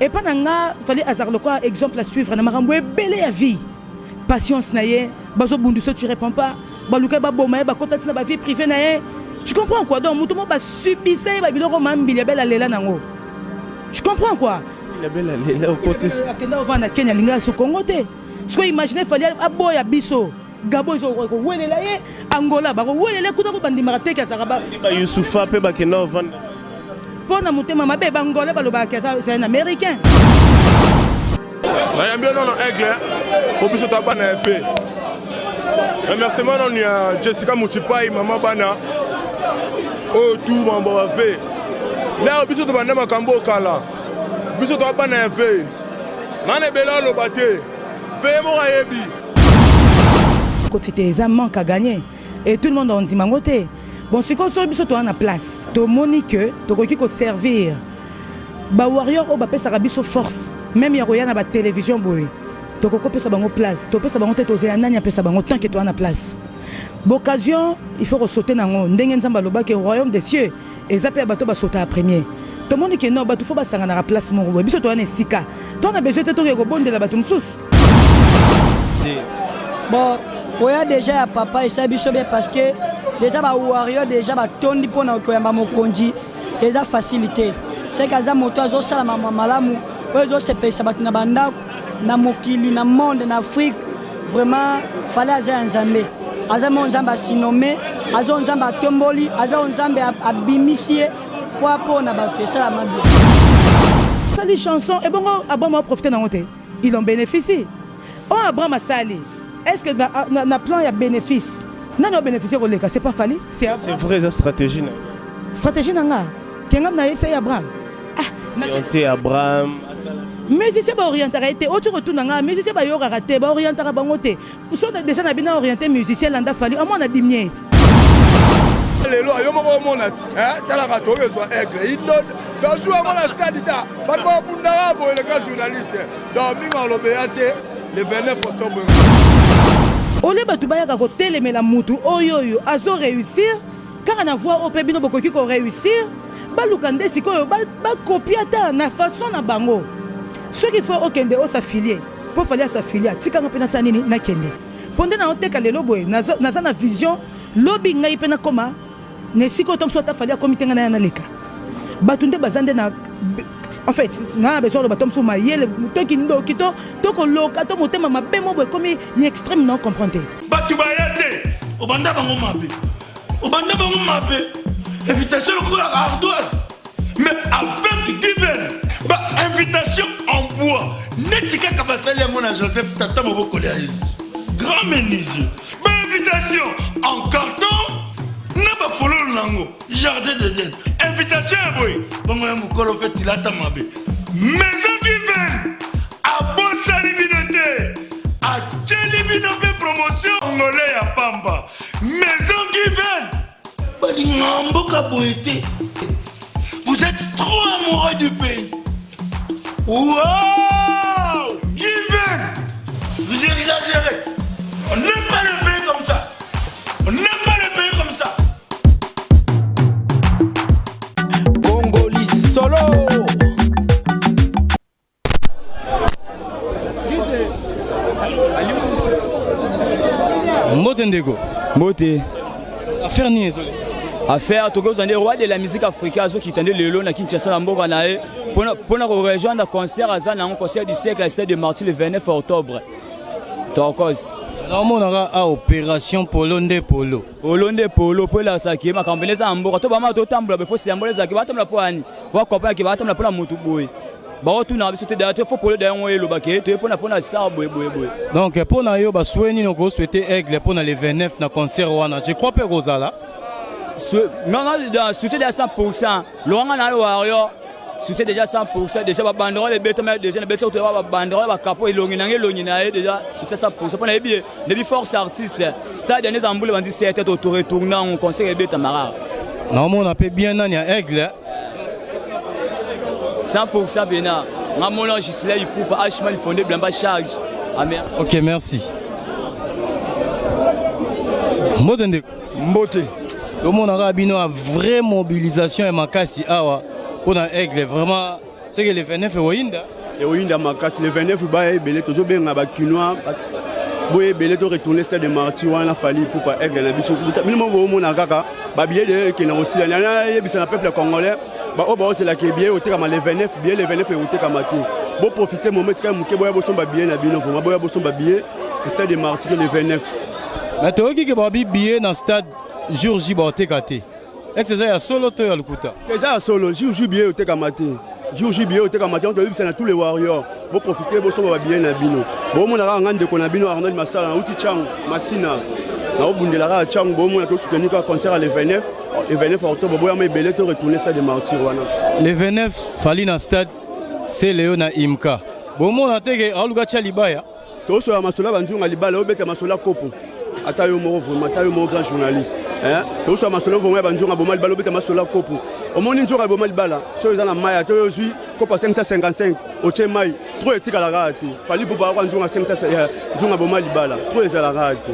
Epa na nga Fally azalaka lokola exemple à suivre na makambo ebele ya vie. Patience na ye, bazo bundisa tu réponds pas, baluka baboma ye bakota tina ba vie privée na ye. Tu comprends quoi? Donc mutu mo ba subissa ye ba biloko ma mbili bela lela nango. Tu comprends quoi? Bela lela okoti. Akenda ovanda Kenya linga so Congo te. Siko imaginer Fally aboya biso. Gabon ezo kowelela ye, Angola bakowelela kuna ko bandimaka te ke azalaka ba ba Youssoufa pe bakenda ovanda mpo na motema mabe bangolais balobaka ke c'est un américain. Nayambi yo nano aigle po biso ta bana ya fe. Remerciement nano ya Jessica Muchipai mama bana oyo tu mambo ba fe. Leo biso tobanda makambo okala biso toa bana ya fe. Nana ebele aloba te fe moko ayebi. Koti te eza manque à gagner et tout le monde ondima ngo te. Bon sikoyo soki biso toza na place tomoni que tokoki ko servir ba warrior oyo bapesaka biso force meme ya koya na ba télévision boye tokoki kopesa bango place topesa bango te tozela nani apesa bango tant que toza na place boccasion il faut kosaute nango ndenge nzambe alobaki royaume des cieux eza mpe ya bato basotaka premier tomoni ke non bato fo basanganaka place moko boye biso toza na esika to na besoin te tokoki kobondela bato mosusu. Bon koya deja ya papa esali biso bien parce que deja ba warrior deja batondi mpona koyamba mokonzi eza facile te seke aza moto azosala mama malamu oyo ezosepelisa bato na bandako na mokili na monde na afrique vraiment fale aza ya nzambe aza mo nzambe asinome aza oyo nzambe atomboli aza oyo nzambe abimisi ye po mpo na bato esalama bien. Sali chanson ebongo Abraham a profiter nango te il en bénéficie oyo Abraham asali est-ce que na, na, na plan ya bénéfice nani o bénéficier koleka c'est pas Fally c'est C'est vrai eza stratégie na stratégie na nga kengam na yebisa ye Abraham ah te Abraham musicien baorientaka ye te oti kotuna nga musicien bayokaka te baorientaka bango te so déjà na bino orienté musicien landa Fally amona dimie ete lelo yo moko omona ti talaka toyo ezwa aigle indone bazwi yango na stade ta bato babundaka boye leka journaliste donc mingi alobeya te le 29 octobre. Olie bato bayaka kotelemela mutu oyo oyo azo réussir kaka na voie oyo mpe bino bokoki ko réussir baluka nde sikoyo bakopie ata na façon na bango soki fo okende osafilie mpo Fally asafilie atikanga mpe nasala nini nakende mpo nde naoteka lelo boye naza na vision lobi ngai mpe nakoma na esika oyo ntango ata Fally akomi te ngai naya naleka bato nde baza nde na en fait ngai na besoin oloba to mosusu mayele to kindoki to to koloka to motema mabe mo boye ekomi ya extrême na comprendre te. Bato baya te obanda bango mabe obanda bango mabe invitation lokola ardoise mais avec given ba invitation en bois neti kaka basali yango na Joseph tata mobokoli ya Yesu grand menuisier ba invitation en carton na bafololo nango jardin d'Eden invitation ya boye bongo ya mokolo mpe tilata mabe maison given abosani bino te atieli bino mpe promotion ngole ya pamba maison given balinga mboka boye te. Vous êtes trop amoureux du pays. Wow! Given! Vous exagérez. On n'aime pas le pays comme ça. On n'aime pas le pays comme ça. Congoli solo. Mbote ndeko. Mbote. Affaire nini ezoli? Affaire tokozwa nde roi de la musique africaine azokita nde lelo na Kinshasa na mboka na ye mpona korejoindre concert aza nango concert du siècle à stade de Martyrs le 29 octobre. Tokos. Naomonaka a opération polo nde polo. Polo nde polo mpo elakisaki ye makambo mpene eza na mboka to bama totambola befo siyambola ezalaki batambola mpo ani po comprendre ke batambola mpona motu boye baotunaka biso te daya te fo polo daya yango eloba ke toye mpona mpona star boye boye boye. Donc mpona yo basouhait nini okosouhaite aigle mpona le 29 na concert wana je crois mpe kozala non soutien déjà 100% loranga na warrior soutien déjà 100% déjà babanderole ebetama déjà na beti otoya babanderole bakapo elongi nange elongi na ye déjà soutien 100% mpo nayebi ye nayebi force artiste stade yango eza mbula bandi 7 to retourne yango concert ebetama kaka. Naomona mpe bien nani ya aigle 100% bena nga mona Gisela Ipupa Ashman Fonde Blamba charge. Amen. Ok, merci. Mbote ndeko. Mbote. Tomonaka bino ya vraie mobilisation ya makasi awa mpona aigle vraiment. C'est que le 29 ekoyinda. Ekoyinda makasi le 29 baya ebele tozobenga ba kinois boye ebele to retourner stade de martyr wana Fally Ipupa aigle na biso bino moko bomona kaka ba billet de ekenda kosila nayebisa na peuple congolais baoyo baozelaka billet otekama le 29 billet le 29 ekotekama te boprofite moment etikali moke boya bosomba billet na bino vraiment boya bosomba billet stade de martyr le 29. Mais toyoki ke babi billet na stade jour J baoteka te. Ex eza ya solo to ya lokuta? Eza ya solo, jour J billet otekama te. Jour J billet otekama te, toyebisa na tous les warriors, boprofite bosomba ba billet na bino. Bomona kaka nga ndeko na bino Arnold Masala nauti Tshangu, Masina. Naobundela kaka Tshangu, bomona to soutenir kaka concert ya le 29, le 29 octobre boyama ebele to retourner stade de martyr wana. Le 29 Fally na stade Celeo na Imka. Bomona te ke aluka tia libaya. Tosola masolo ya banzunga libala, obeta masolo ya kopo. Ata yo moko vraiment, ata yo moko grand journaliste. Hein? Tosola masolo vraiment ya banzunga boma libala, obeta masolo ya kopo. Omoni nzoka boma libala, soki eza na mai ata oyo ozwi kopo ya 555 otie mai, trop etikala kaka te. Fally Ipupa akwa nzunga 500 nzunga boma libala, trop ezala kaka te.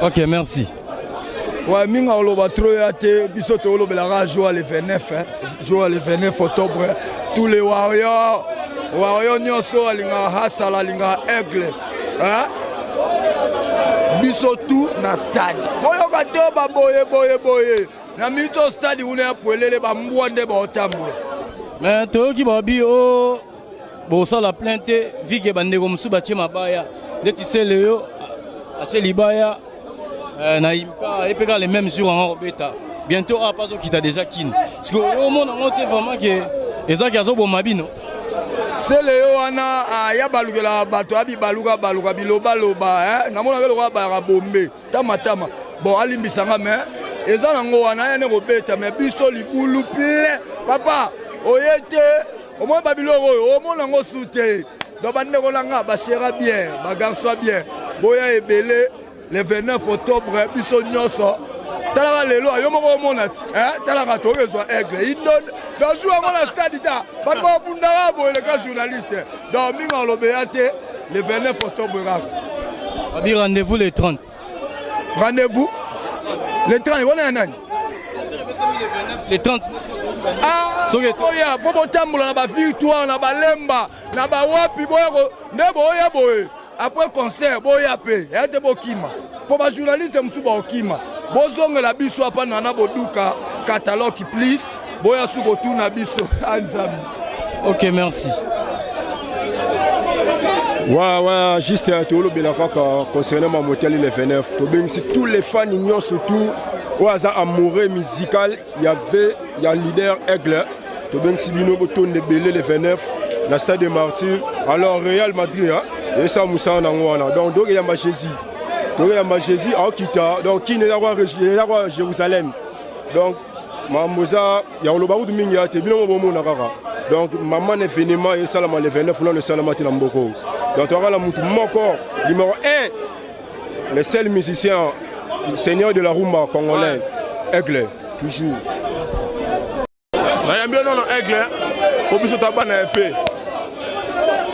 Ok, merci. Ouais, minga oloba trop ya te biso toolobelaka jour le 29 hein, jour le 29 octobre tous les warriors warrior nyonso alingaka hasala alingaka aigle hein? biso tout na stade boyoka te baboye boye boye na mito stade kuna ya pwelele bambwa nde baotambola. Mais toyoki babi o bosala plein te vu que bandeko mosusu batie mabaya ndeti Celeo atie libaya na Imka ye mpe kaka le même jour yango akobeta bientôt awa mpe azokita déjà Kin. Sikoyo omona yango te vraiment ke ezaki azoboma bino. Celeo wana aya balukelaka bato abi baluka baluka bilobaloba namonaka lokola bayaka bombe tamatama bon alimbisanga mais eza nango wana aya nde kobeta mais biso libulu plein papa oye te omoni babiloko oyo omona yango su te. Donc bandeko na nga bashera bien bagarçon bien boya ebele le 29 octobre biso nyonso talaka lelo yo moko omona ti talaka toyoki ezwa aigle indone nazwi yango na stade ta bato babundaka boye leka journaliste donc mingi alobeya te le 29 octobre kaka. Babi rendez-vous le 30. Rendez-vous le 30 wana ya nani? Le 30. Ah, oya po botambola na ba victoire na balemba na bawapi boya nde boya boye après concert boya pe ya te bokima po ba journaliste mosusu baokima bozongela biso apa nana boduka catalogue please boya su kotuna biso nzambe. Ok, merci. Ouais, ouais, juste tolobela kaka concernant ma motali le 29 tobengisi tous les fans nyonso tout oyo aza amoureux musical ya v ya leader aigle tobengisi bino botonda ebele le 29 na stade de martyr. Alors Real Madrid esa mosala nango wana donc tokeyamba Jésus, tokeyamba Jésus aokita donc Kini eza kwa Jérusalem donc makambo eza ya koloba kutu mingi ya te bino mo bomona kaka donc mama na événement esalama le 29 nano esalama te na mboka oyo donc toyaka na mutu moko numéro 1 le seul musicien seigneur de la rumba congolais aigle toujours. Nayambi yo nano aigle po biso ta bana ya fe.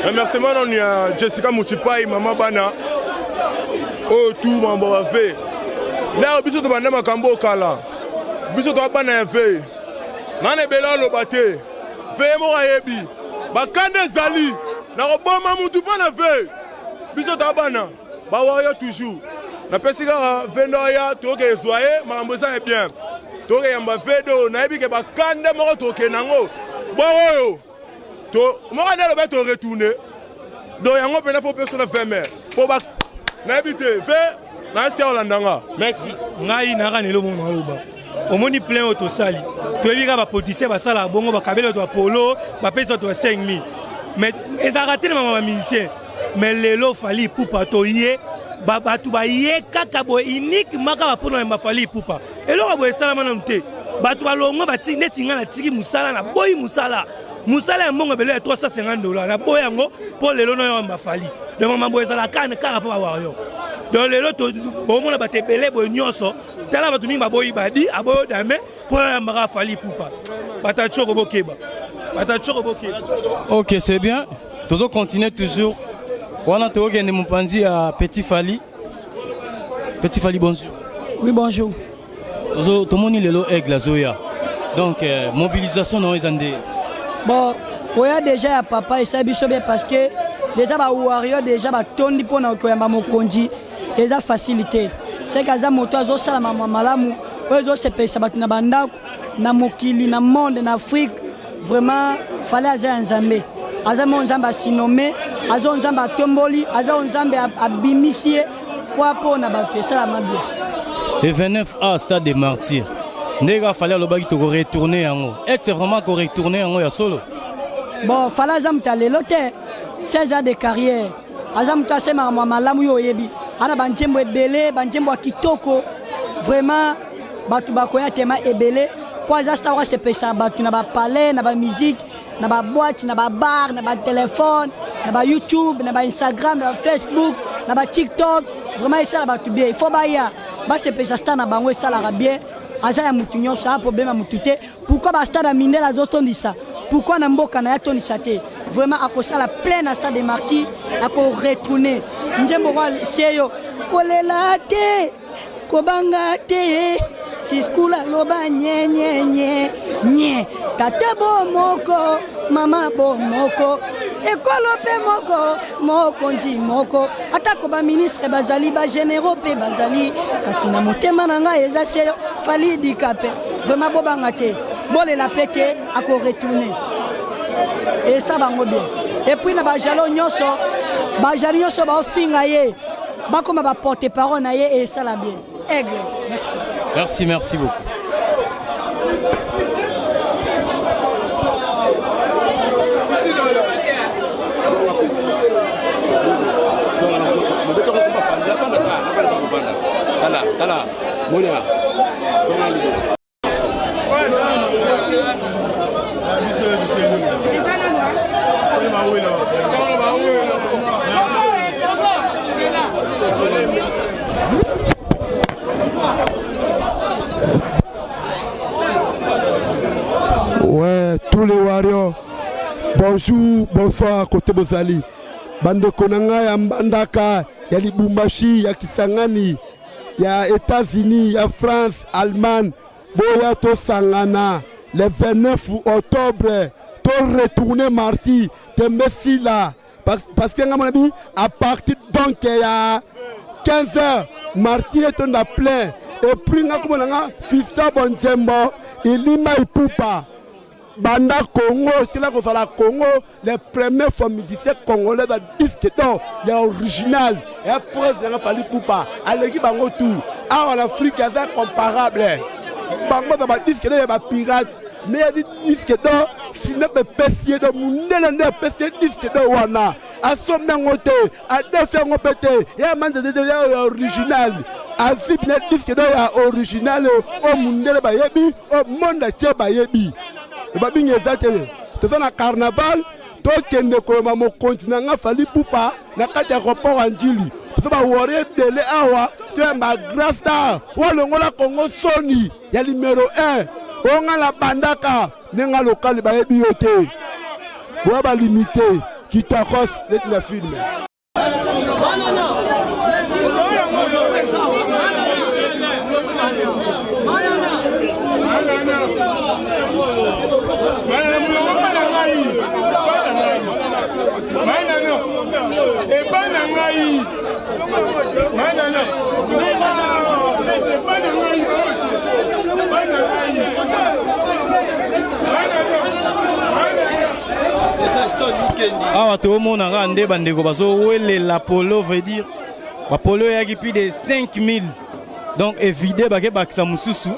Remerciement nano ya Jessica Muchipai mama bana oyo tu mambo ba fe. Leo biso tobanda makambo okala biso toa bana ya fe nana ebele aloba te fe moko ayebi bakanda ezali na koboma mutu mpo na fe biso toa bana bawayo toujours napesi kaka vendo aya toyoke ezwa ye makambo eza ya bien toyoke yamba vedo nayebi ke bakanda moko tokende yango bor oyo moko nde aloba to retourne donc yango mpena fo peso na 20 mai po ba nayebi te ve nasi olanda nga. Merci. Ngai nayaka na eloko moko naloba omoni plein oyo tosali toyebi kaka bapoliticien basalaka bongo bakabeli bato ya polo bapesi bato ya 5000 mais ezalaka te na mama bamusicien mais lelo Fally Ipupa toye bato baye kaka boye uniquement kaka mpona yamba Fally Ipupa eloko boye esalama nanu te bato balongwa batiki neti ngai natiki mosala naboyi mosala mosala ya mbongo ebele ya 350 dollars naboyi yango mpo lelo noyamba Fally donc mama boye ezalaka kaka mpo bawario donc lelo bomona bato ebele boye nyonso tala bato mingi baboyi badi aboyi odame mpo oyambaka Fally Ipupa bato ya tioko bokeba bato ya tioko bokeba. Ok, c'est bien, tozo continuer toujours wana tokokende mopanzi ya Petit Fally. Petit Fally, bonjour. Oui, bonjour. Tozo tomoni lelo aigle azoya donc mobilisation na yo eza nde? Bon. Koya deja ya papa esali biso bien parce que deja ba warrior deja batondi mpo na koyamba mokonzi eza facile te. Seke aza moto azosala makambo malamu oyo ezosepelisa bato na bandako na mokili na monde na Afrique. Vraiment fallait aza ya Nzambe, aza mo Nzambe asinome, aza oyo Nzambe atomboli, aza oyo Nzambe abimisi ye po mpo na bato esalama bien. Le 29 a stade des martyrs ndenge kaka Fally alobaki toko retourner yango ex vraiment ko retourner yango ya solo. Bon Fally aza moto ya lelo te, 16 ans de carrière, aza moto asemaka mwa malamu yo oyebi, ana banzembo ebele, banzembo ya kitoko vraiment bato bakoya tema ebele mpo aza star oyo asepelisa bato na bapalais na bamusike na baboite na babar na batelefone na bayoutube na bainstagram na bafacebook na batiktok vraiment esala bato bien il faut baya basepelisa star na bango esalaka bien aza ya motu nyonso aya problème ya motu te pourquoi bastar ya mindele azotondisa pourquoi na mboka na ye atondisa te vraiment akosala plein na stade de martyr akoretourne nzembo kwa seyo kolela te Kobanga te siskula loba nye nye nye nye tata bo moko mama bo moko ekolo mpe moko mokonzi moko atako baministre bazali bageneraux mpe bazali kasi na motema na ngai eza seyo fali dikape vraiment bobanga te bolela mpe te akoretourne esa bango bien epuis na bajalo nyonso bajalo nyonso baofinga ye bakoma ba porte parole na ye esala bien aigle merci merci merci beaucoup. Tala, tala, mona, Ouais, tous les warriors, bonjour, bonsoir, côté Bozali. Bandeko na ngai ya Mbandaka, ya Lubumbashi, ya Kisangani, ya Etats-Unis, ya France, Allemagne, boya tosangana le 29 octobre to retourner mardi tembe sila parce que nga mona bi à partir donc ya 15 heures mardi etonda plein et puis nga komona nga Fiston Bonzembo Ilima Ipupa banda Congo esila kozala Congo les premiers fois musicien congolais ba disque d'or ya original ya preuve nanga Fally Ipupa aleki bango tout awa na Afrique aza comparable bango baza ba disque d'or ya ba pirate mais ya disque d'or sinap epesi ye do mundele nde apesi ye disque d'or wana asombi yango te adefi yango mpe te ya manzete ya original azwi bina disque d'or ya original oyo mundele bayebi oyo monde entier bayebi babingi eza te toza na carnaval tokende koyamba mokonzi na nga Fally Ipupa na kati ya aéroport ya Ndjili toza bawari ebele awa toyamba grand star oyo alongola Congo soni ya numero 1 oyo nga na bandaka ndenge nga lokali bayebi yo te boya balimite kitakos neti na filme. Epai na ngai Awa toomona kaka nde bandeko bazowelela polo, veut dire bapolo eyaki plus de 5000 donc evide bake bakisa mosusu.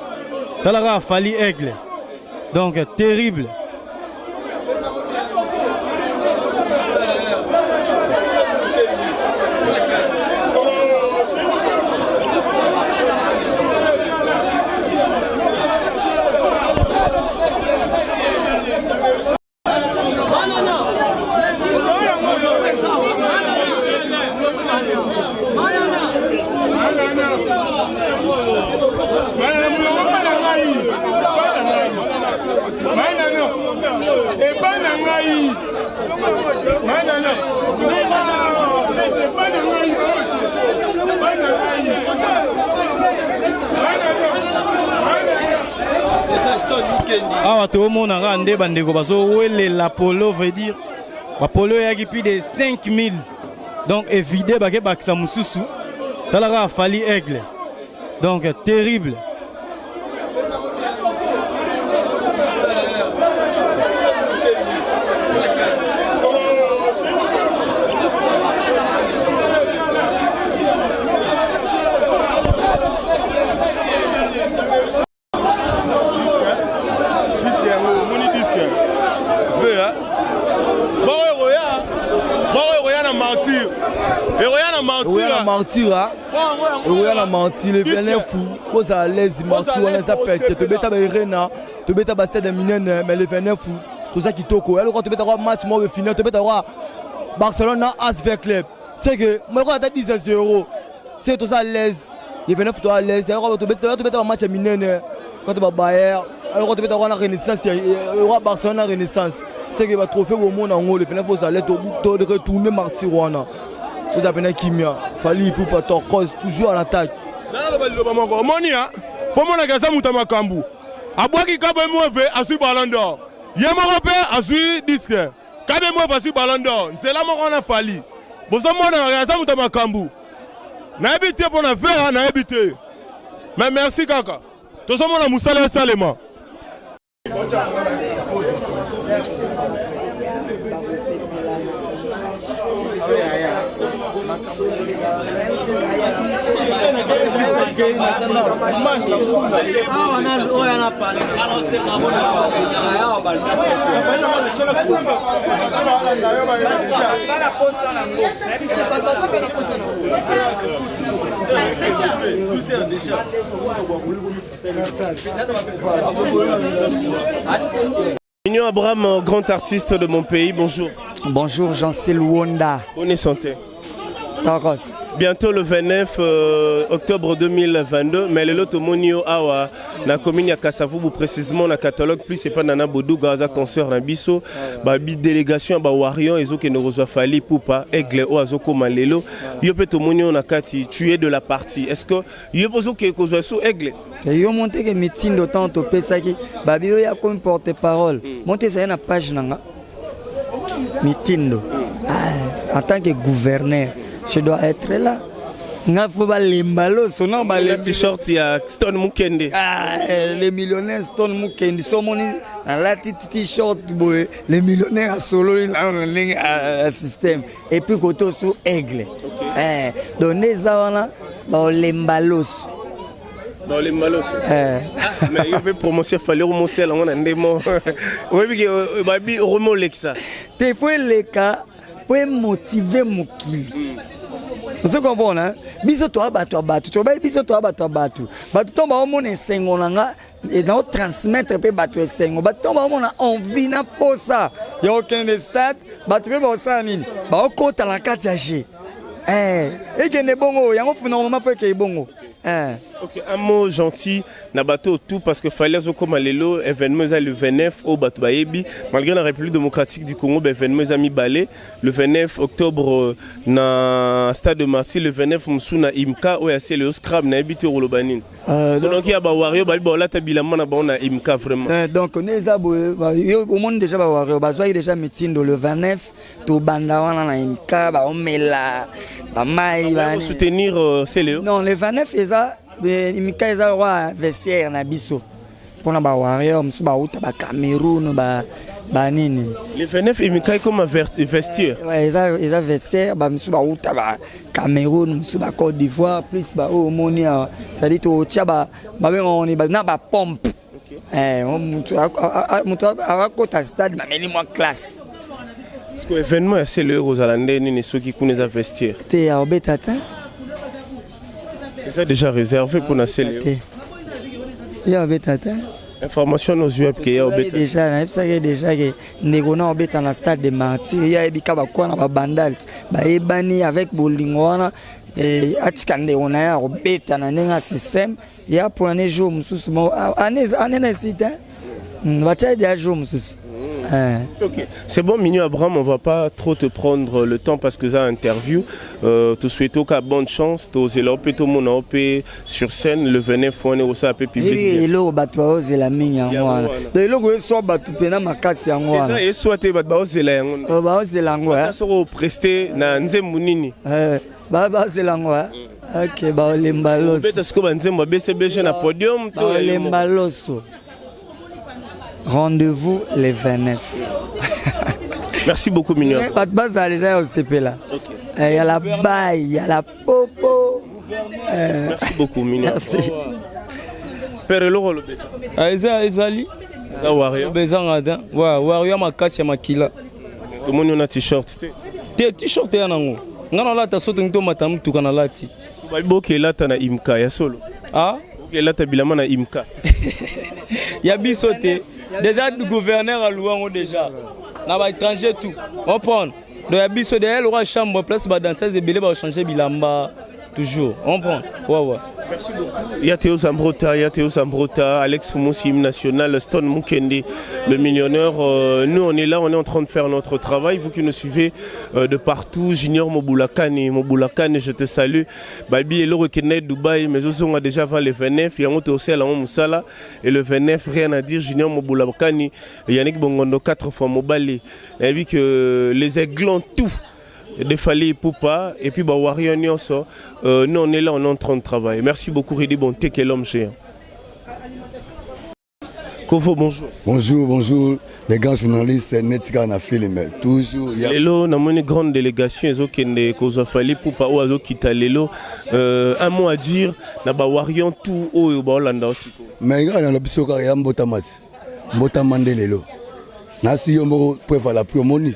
Tala kaka Fally Aigle, donc terrible. Epai na ngai. Awa toomona kaka nde bandeko bazowelela polo, veut dire bapolo eyaki plus de 5000, donc evide bake bakisa mosusu. Tala kaka Fally Aigle, donc terrible. Disque yango omoni disque ve bongo ekoya, bongo ekoya na martyr, ekoya na martyr, na martyr, ekoya na martyr le 29. Kozala l'aise, martyr wana eza pete. Tobeta baarena, tobeta bastade ya minene, mais le 29 toza kitoko. Ya lokola tobeta kwa match moko final, tobeta kwa Barcelone na ASV Club, c'est que moko ata 10 à 0, c'est toza à l'aise. Le 29 toza à l'aise. Tobeta bamatch ya minene quand babayer alors tobeta wana Renaissance, roi Barcelone na Renaissance, c'est que batrophée bomona yango le 29. Bozala, to retourner martyr wana, oza pena kimia. Fally Ipupa Torcos, toujours à l'attaque. Naloba liloba moko. Omoni a mpo monaka aza moto ya makambo. Abwaki Kabe Mweve, azwi Ballon d'Or ye moko, mpe azwi disque. Kabe Mweve azwi Ballon d'Or nzela moko wana. Fally, bozomonaka aza moto ya makambo. Nayebi te mpo na vera, nayebi te, mais merci kaka, tozomona mosala esalema. Mignon Abraham, grand artiste de mon pays, bonjour. Bonjour Jean-Cél Wonda. Bonne santé. Toros. Bientôt le 29 octobre 2022, mais lelo tomoni yo awa na commune ya Kasavubu, précisément na Catalogue Plus epa Nana Boduga, aza concert na biso. Ba bi délégation ba Warrior ezokende kozwa Fally Ipupa Aigle oyo azokoma lelo. Yo mpe tomoni yo na kati, tu es de la partie. Est-ce que yo mpe ozokende kozwa so Aigle? Yo monteke mitindo ntango topesaki babi oyo akomi porte parole, monte ezali na page na nga mitindo. Ah, en tant que gouverneur, je dois être là. Nga fo balemba loso na balemba t-shirt ya Stone Mukende. Ah, le millionnaire Stone Mukendi. So omoni nalati t-shirt boye, le millionnaire asololi nano na ndenge ya système, et puis kote oso aigle. Eh, donc nde eza wana, baolemba loso. Baolemba loso. Mais yo mpe promotion Fally omosela yango na ndemo, oyebi ke babi okomi olekisa. Te, fo eleka po emotive mokili. Ozo comprendre? Biso toya bato ya bato, tobai biso toya bato ya bato. Bato ntongo baomona esengo na nga, naotransmettre mpe bato esengo. Bato ntongo baomona envie na posa ya kokende stade, bato mpe baosala nini? Baokota na kati ya jeu. Ekende bongo yango, normalement fo ekei bongo. Ok, un mot gentil na bato tout, parce que Fally azokoma lelo, événement eza le 29 oyo bato bayebi. Malgré la République démocratique du Congo, événement eza mibale: le 29 octobre na stade de Martyr, le 29 mosusu na Imka oyo asele yo scrab. Nayebi te okoloba nini. Donc ya bawario babi baolata bilamba na bango na Imka vraiment. Donc nde eza boye, yo omoni déjà bawario bazwaki déjà mitindo. Le 29 tobanda wana na Imka, baomela bamai. Soutenir Celeo? Non, le 29 eza Imka, eza roi vestiaire na biso mpona bawarrior mosusu bauta bacameroun, banini. Le 29 Imka ekoma vestiaire? Eza vestiaire. Bamisusu bauta bacameroun, mosusu bacôte d'Ivoire, plus baoyo omoni awa. C'est-à-dire totia babengaka na bapompe, moto akota stade bameli mwa classe. Parce que événement ya Celeo ekozala nde nini soki kuna eza vestiaire? Te, akobeta te. Eza déjà réservé mpona Celeo? Te, ye abeta te. Information nozwi ke ya obeta. Déjà nayebisaki déjà ke ndeko na obeta na stade de Martyr. Ye ayebi ka bakwa na babandal bayebani avec bolingo wana, atika ndeko na ye akobeta na ndenge ya système ya mpona ne jour mosusu. Ane na esi te, batia déjà jour mosusu. Eh. Ok, c'est bon Mignon Abraham, on va pas trop te prendre le temps parce que ça interview. Euh, te souhaite ka bonne chance, tozela pe to mona pe sur scène le 29 wana osala pe public. Ebi eloko bato baozela mingi yango wana. Donc eloko eswa bato mpena makasi yango wana. Eza eswa te bato baozela yango. Oh, baozela yango. Ata soko opreste na nzembo nini? Eh, baozela yango. Eh. Ok, baolemba loso. Obeta sikoyo banzembo ya BCBG na podium to baolemba loso. Rendez-vous le 29. Merci beaucoup Mignon. Eh, bato bazala deja ya kosepela. Eh, ya la baille, ya la popo. Eh. Merci beaucoup Mignon. Merci. Père eloko olobesa. Ah, eza ezali. Eza warrior. Bezanga te. Ouais, warrior makasi ya makila. Tomoni ona t-shirt te. Te t-shirt ya nango. Nga nalata soki tolingi tomata motuka nalati. Babi boke elata na imka ya solo. Ah? Boke elata bilama na imka. ya biso te. Déjà gouverneur aluwa yango déjà. Na ba étranger tout. Comprendre? Donc ya biso derrière le roi chambre place ba danseuse ebele ba changer bilamba toujours. Comprendre? Ouais ouais. Merci beaucoup. Ya Théo Zambrota, ya Théo Zambrota, Alex Fumosi, hymne national, Stone Mukendi, le millionnaire. Euh, nous, on est là, on est en train de faire notre travail. Vous qui nous suivez euh, de partout, Junior Mobulakane, Mobulakane, je te salue. Babi eloko ekendaki Dubaï, mais ozonga déjà avant le 29, yango tosala yango mosala. Et le 29, rien à dire, Junior Mobulakane, Yannick Bongondo, 4 fois Mobali. Nayebi que les aiglons tout de Fally Ipupa et puis ba Warrior nyonso. Euh, nous on est là, on est en train de travailler. Merci beaucoup Ridi Bonte, quel homme géant. Kovo, bonjour. Bonjour, bonjour, les grands journalistes, Netika na film, toujours. Lelo, namoni grande délégation, ezokende kozwa Fally Ipupa oyo azokita lelo. Euh, un mot à dire na ba Warrior tout oyo baolanda osiko. Mais ngai nalobi biso kaka ya mbotama ti. Mbotama nde lelo. Nasi yo moko preuve à l'appui omoni.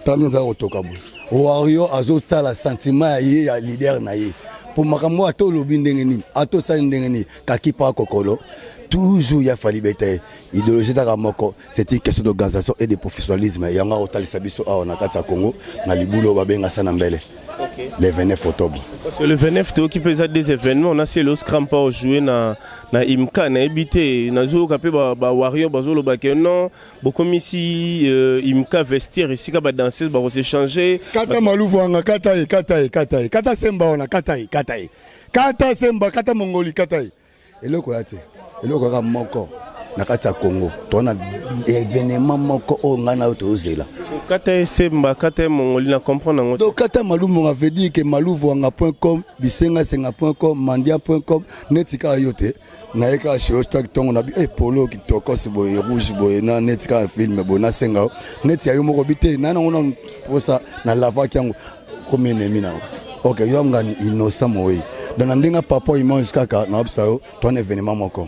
Tango nza kotoka boye. Warrior azosala sentiment ya ye ya leader na ye. Po makambo ata olobi ndenge nini, ata osali ndenge nini, kakipa kokolo toujours ya Fally beta ye. Idéologie ezaka moko, c'est une question d'organisation et de professionnalisme. Yango akotalisa biso awa na kati ya Congo na libulu oyo babenga sana mbele. Okay. Le 29 octobre. Parce que le 29 toyoki mpe eza des événements na selo scram pa ojouer na, na imka nayebi te nazoyoka mpe bawarrior ba bazoloba ke non bokomisi euh, imka vestiaire esika badanseuse bakosechange kata maluvu wanga kata ye kata ye kata ye kata semba wana kata ye kata ye kata semba kata mongoli kata ye eloko ya te eloko kaka moko na kati ya congo toza na événement moko oyo ngai na yo tozela kata ye semba kata ye mongoli na comprendre yango donc kata maluvu wanga veut dire que maluvu wanga point com bisengasenga point com mandia point com neti kaka yo te naye kaka chez yo ntongo na bi eh, polo kitokos boye rouge boye na neti kaka film boye nasenga yo neti ya yo moko bi te na nango na mposa na lavaki yango komi ennemi na yo ok yo ngani innocent moyi donc na ndenge papa image kaka nayebisa yo to na événement moko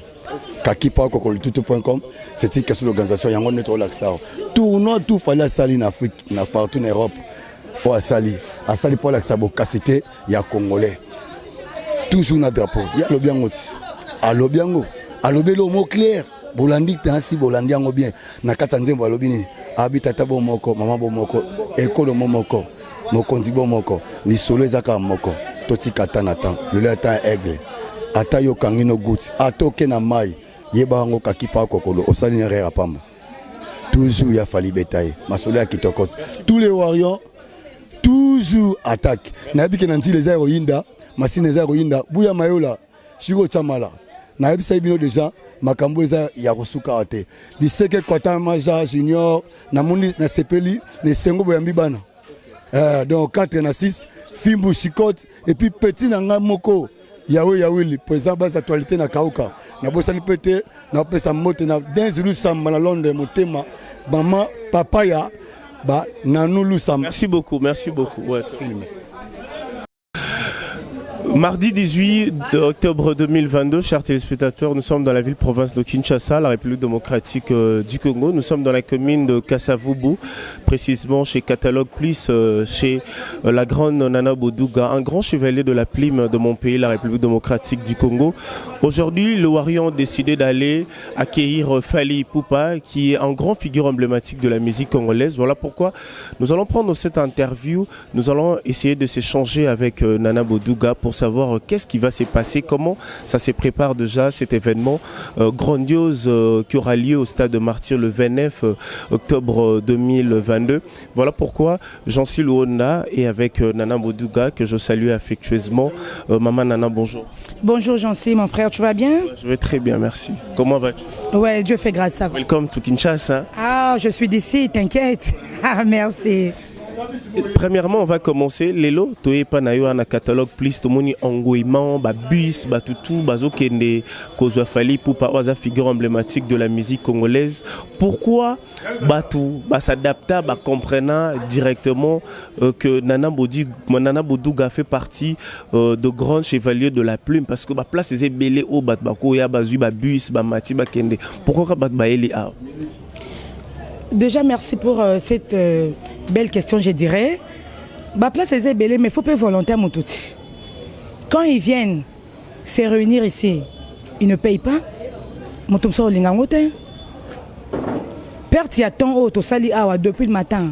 kakipa kokolitutu.com c'est une question d'organisation yango nde tokolakisa yo tournoi tout fali asali na afrique na partout na europe oyo asali asali mpo alakisa bokasi te ya congolais toujours na drapeau ye alobi yango ti alobi yango alobi eloko moko clair bolandi tansi bolandi yango bien na kati ya nzembo alobi nini abi tata bo moko mama bo moko ekolo mo moko mokonzi bo moko lisolo eza kaka moko totika ata na temps lelo ata ya aigle ata yo okangi no goutte ata oke na mai yeba yango kakipa kokolo osali na erreur ya pamba toujours ya fali beta ye masolo ya kitoko tous les warriors toujours attaque nayebi ke na nzila eza ya koyinda masina eza ya koyinda buya mayola shiko chamala nayebisaki bino deja makambo eza ya kosuka awa te liseke kwata maja junior namoni nasepeli na esengo boyambi bana eh, donc 4 na 6 fimbu chicote et puis petit na ngai moko yawe yawili président base actualité na kauka nabosani mpe te napesa mbote na denzi lusamba na londres motema mama papa ya ba nanu lusamba merci beaucoup merci beaucoup ouais. film Mardi 18 octobre 2022, chers téléspectateurs, nous sommes dans la ville-province de Kinshasa, la République démocratique euh, du Congo. Nous sommes dans la commune de Kasavubu, précisément chez Catalogue Plus, euh, chez euh, la grande Nana Bodouga, un grand chevalier de la plume de mon pays, la République démocratique du Congo. Aujourd'hui, le Warrior a décidé d'aller accueillir Fally Ipupa, qui est un grand figure emblématique de la musique congolaise. Voilà pourquoi nous allons prendre cette interview, nous allons essayer de s'échanger avec Nana Bodouga pour savoir euh, qu'est-ce qui va se passer, comment ça se prépare déjà cet événement euh, grandiose euh, qui aura lieu au stade de Martyr le 29 octobre 2022. Voilà pourquoi Jean-Cy Luonda est avec Nana Bodouga que je salue affectueusement. Maman Nana, bonjour. Bonjour Jean-Cy, mon frère, tu vas bien Je vais très bien, merci. Comment vas-tu Ouais, Dieu fait grâce, ça va. Welcome to Kinshasa. Ah, je suis d'ici, t'inquiète. Ah, merci. Premièrement, on va commencer. Lelo, toye pa na yo na catalogue plus tomoni engouement, ba bus, ba tutu, bazokende kozwa Fally Ipupa oyo aza figure emblématique de la musique congolaise. Pourquoi batu ba s'adapta, ba comprena directement euh, que Nana Bodi, Nana Bodouga fait partie euh, de grands chevaliers de la plume parce que ba place eza ebele oyo bato bakoya bazwi ba bus, ba mati bakende. Pourquoi bato bayeli awa? Déjà, merci pour euh, cette euh, belle question, je dirais. Ba place eza ebele, mais faut pas volontaire motuti. Quand ils viennent se réunir ici, ils ne payent pas. Moto mosusu olinga yango te. Perte ya temps oyo tosali awa depuis le matin.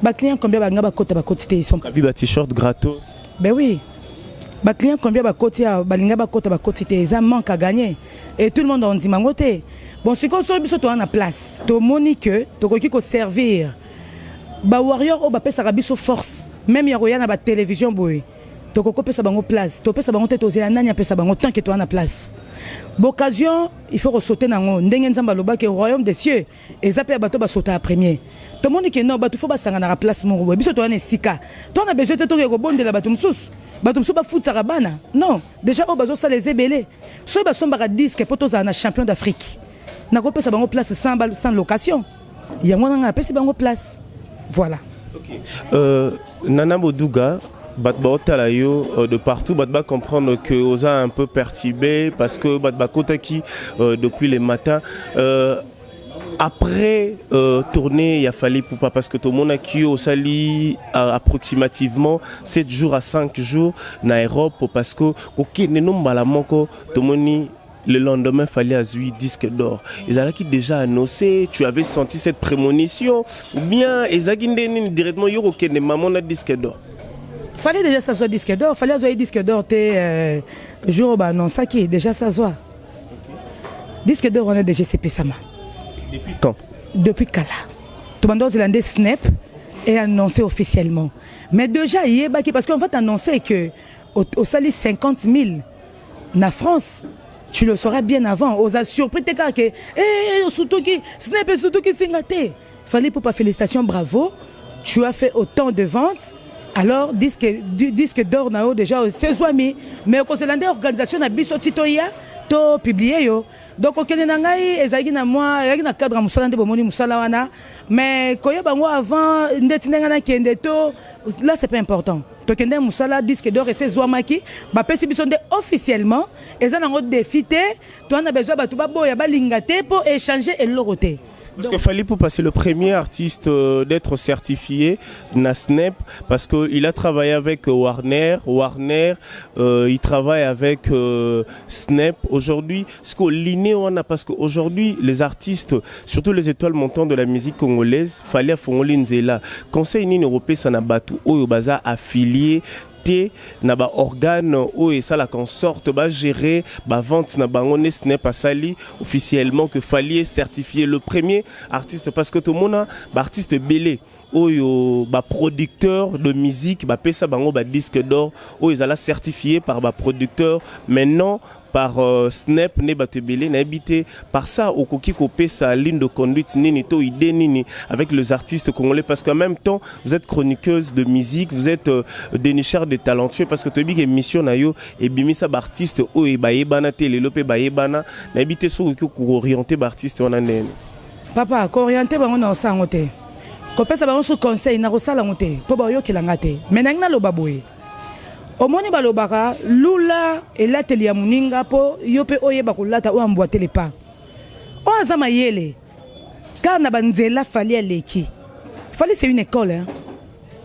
Ba client combien balinga bakota bakoti te, ils sont Vu ba t-shirt gratos. Ben oui. Ba client combien bakoti awa balinga bakota bakoti te, eza manque à gagner. Et tout le monde ondima yango te. Bon sikoyo soki biso toza na place, tomoni que tokoki koservir ba warrior oyo bapesaka biso force même ya koya na ba télévision boye tokoki kopesa bango place topesa bango te tozela nani apesa bango tant que toza na place boccasion il faut kosauter nango ndenge nzambe alobaki royaume des cieux eza mpe ya bato basauta premier tomoni ke non bato fo basanganaka place moko boye biso toza na esika toza na besoin te tokoki kobondela bato mosusu bato mosusu bafutisaka bana non déjà oyo bazosala eza ebele soki basombaka disque mpo tozala na champion d'afrique nakopesa bango place sans, sans location yango wana ngai apesi bango place voilà okay. euh, Nana Bodouga bato baotala yo euh, de partout bato bacomprendre que oza un peu perturbé parce que bato bakotaki euh, depuis le matin euh, après euh, tournée ya Fally Ipupa parce que tomonaki yo osali euh, approximativement 7 jours à 5 jours na Europe parce que kokende no mbala moko tomoni le lendemain Fally azui disque d'or ezalaki déjà annoncé tu avais senti cette prémonition ou bien ezalaki nde nini directement yo kokende mamo na disque d'or Fally déjà ça soit disque d'or Fally azwaki disque d'or te euh, jour oyo baannonçaki déjà ça soit disque d'or wana déjà esepesama depuis quand depuis kala tobanda ozela nde SNEP et annoncé officiellement mais déjà yebaki parce qu'en fait annoncé que osali 50 000 na France tu le sauras bien avant oza surpris te kaka ke eh, osutuki SNEP esutuki singa te Fally Ipupa félicitations bravo tu as fait autant de ventes alors disque, disque d'or na yo déjà sezwami mais okozela nde organisation na biso ti toya to publier yo donc okende na ngai ezalaki na mwa ezalaki na cadre ya mosala nde bomoni mosala wana mais koyeba yango avant ndeti ndenge nakende to là c'est pas important tokende mosala disque d'or ese ezwamaki bapesi biso nde officiellement eza nango défi te toza na besoin bato baboya balinga te mpo échanger eloko te Parce que Fally Ipupa, c'est le premier artiste euh, d'être certifié na SNEP parce qu'il a travaillé avec Warner. Warner, euh, il travaille avec euh, SNEP. Aujourd'hui, ce qu'on l'inné on a parce qu'aujourd'hui, les artistes, surtout les étoiles montantes de la musique congolaise, Fally afongoli nzela. Conseil nini européen na batu oyo baza affilié te na baorgane oyo esalaka en sorte bagérer bavente na bango nde SNEP asali officiellement que Fally est certifié le premier artiste parce que tomona baartiste ebele oyo baproducteur de musique bapesa bango badisque d'or oyo ezala certifié par baproducteur maintenant par euh, SNEP nde bato ebele nayebi te par ça okoki kopesa ligne de conduite nini to idée nini avec les artistes congolais parce qu'en même temps vous êtes chroniqueuse de musique vous êtes euh, dénicheur de talentueux parce que toyebi ke émission na yo ebimisa baartiste oyo bayebana te lelo mpe bayebana nayebi te soki okoki kooriente baartiste wana ndeni papa kooriente bango na osala yango te kopesa bango su conseil na kosala yango te mpo baoyokelanga te me nangi naloba boye omoni balobaka lula elateli ya moninga mpo yo mpe oyeba kolata oyo ambwatele pa oyo aza mayele kaka na banzela Fally aleki Fally c'est une école hein?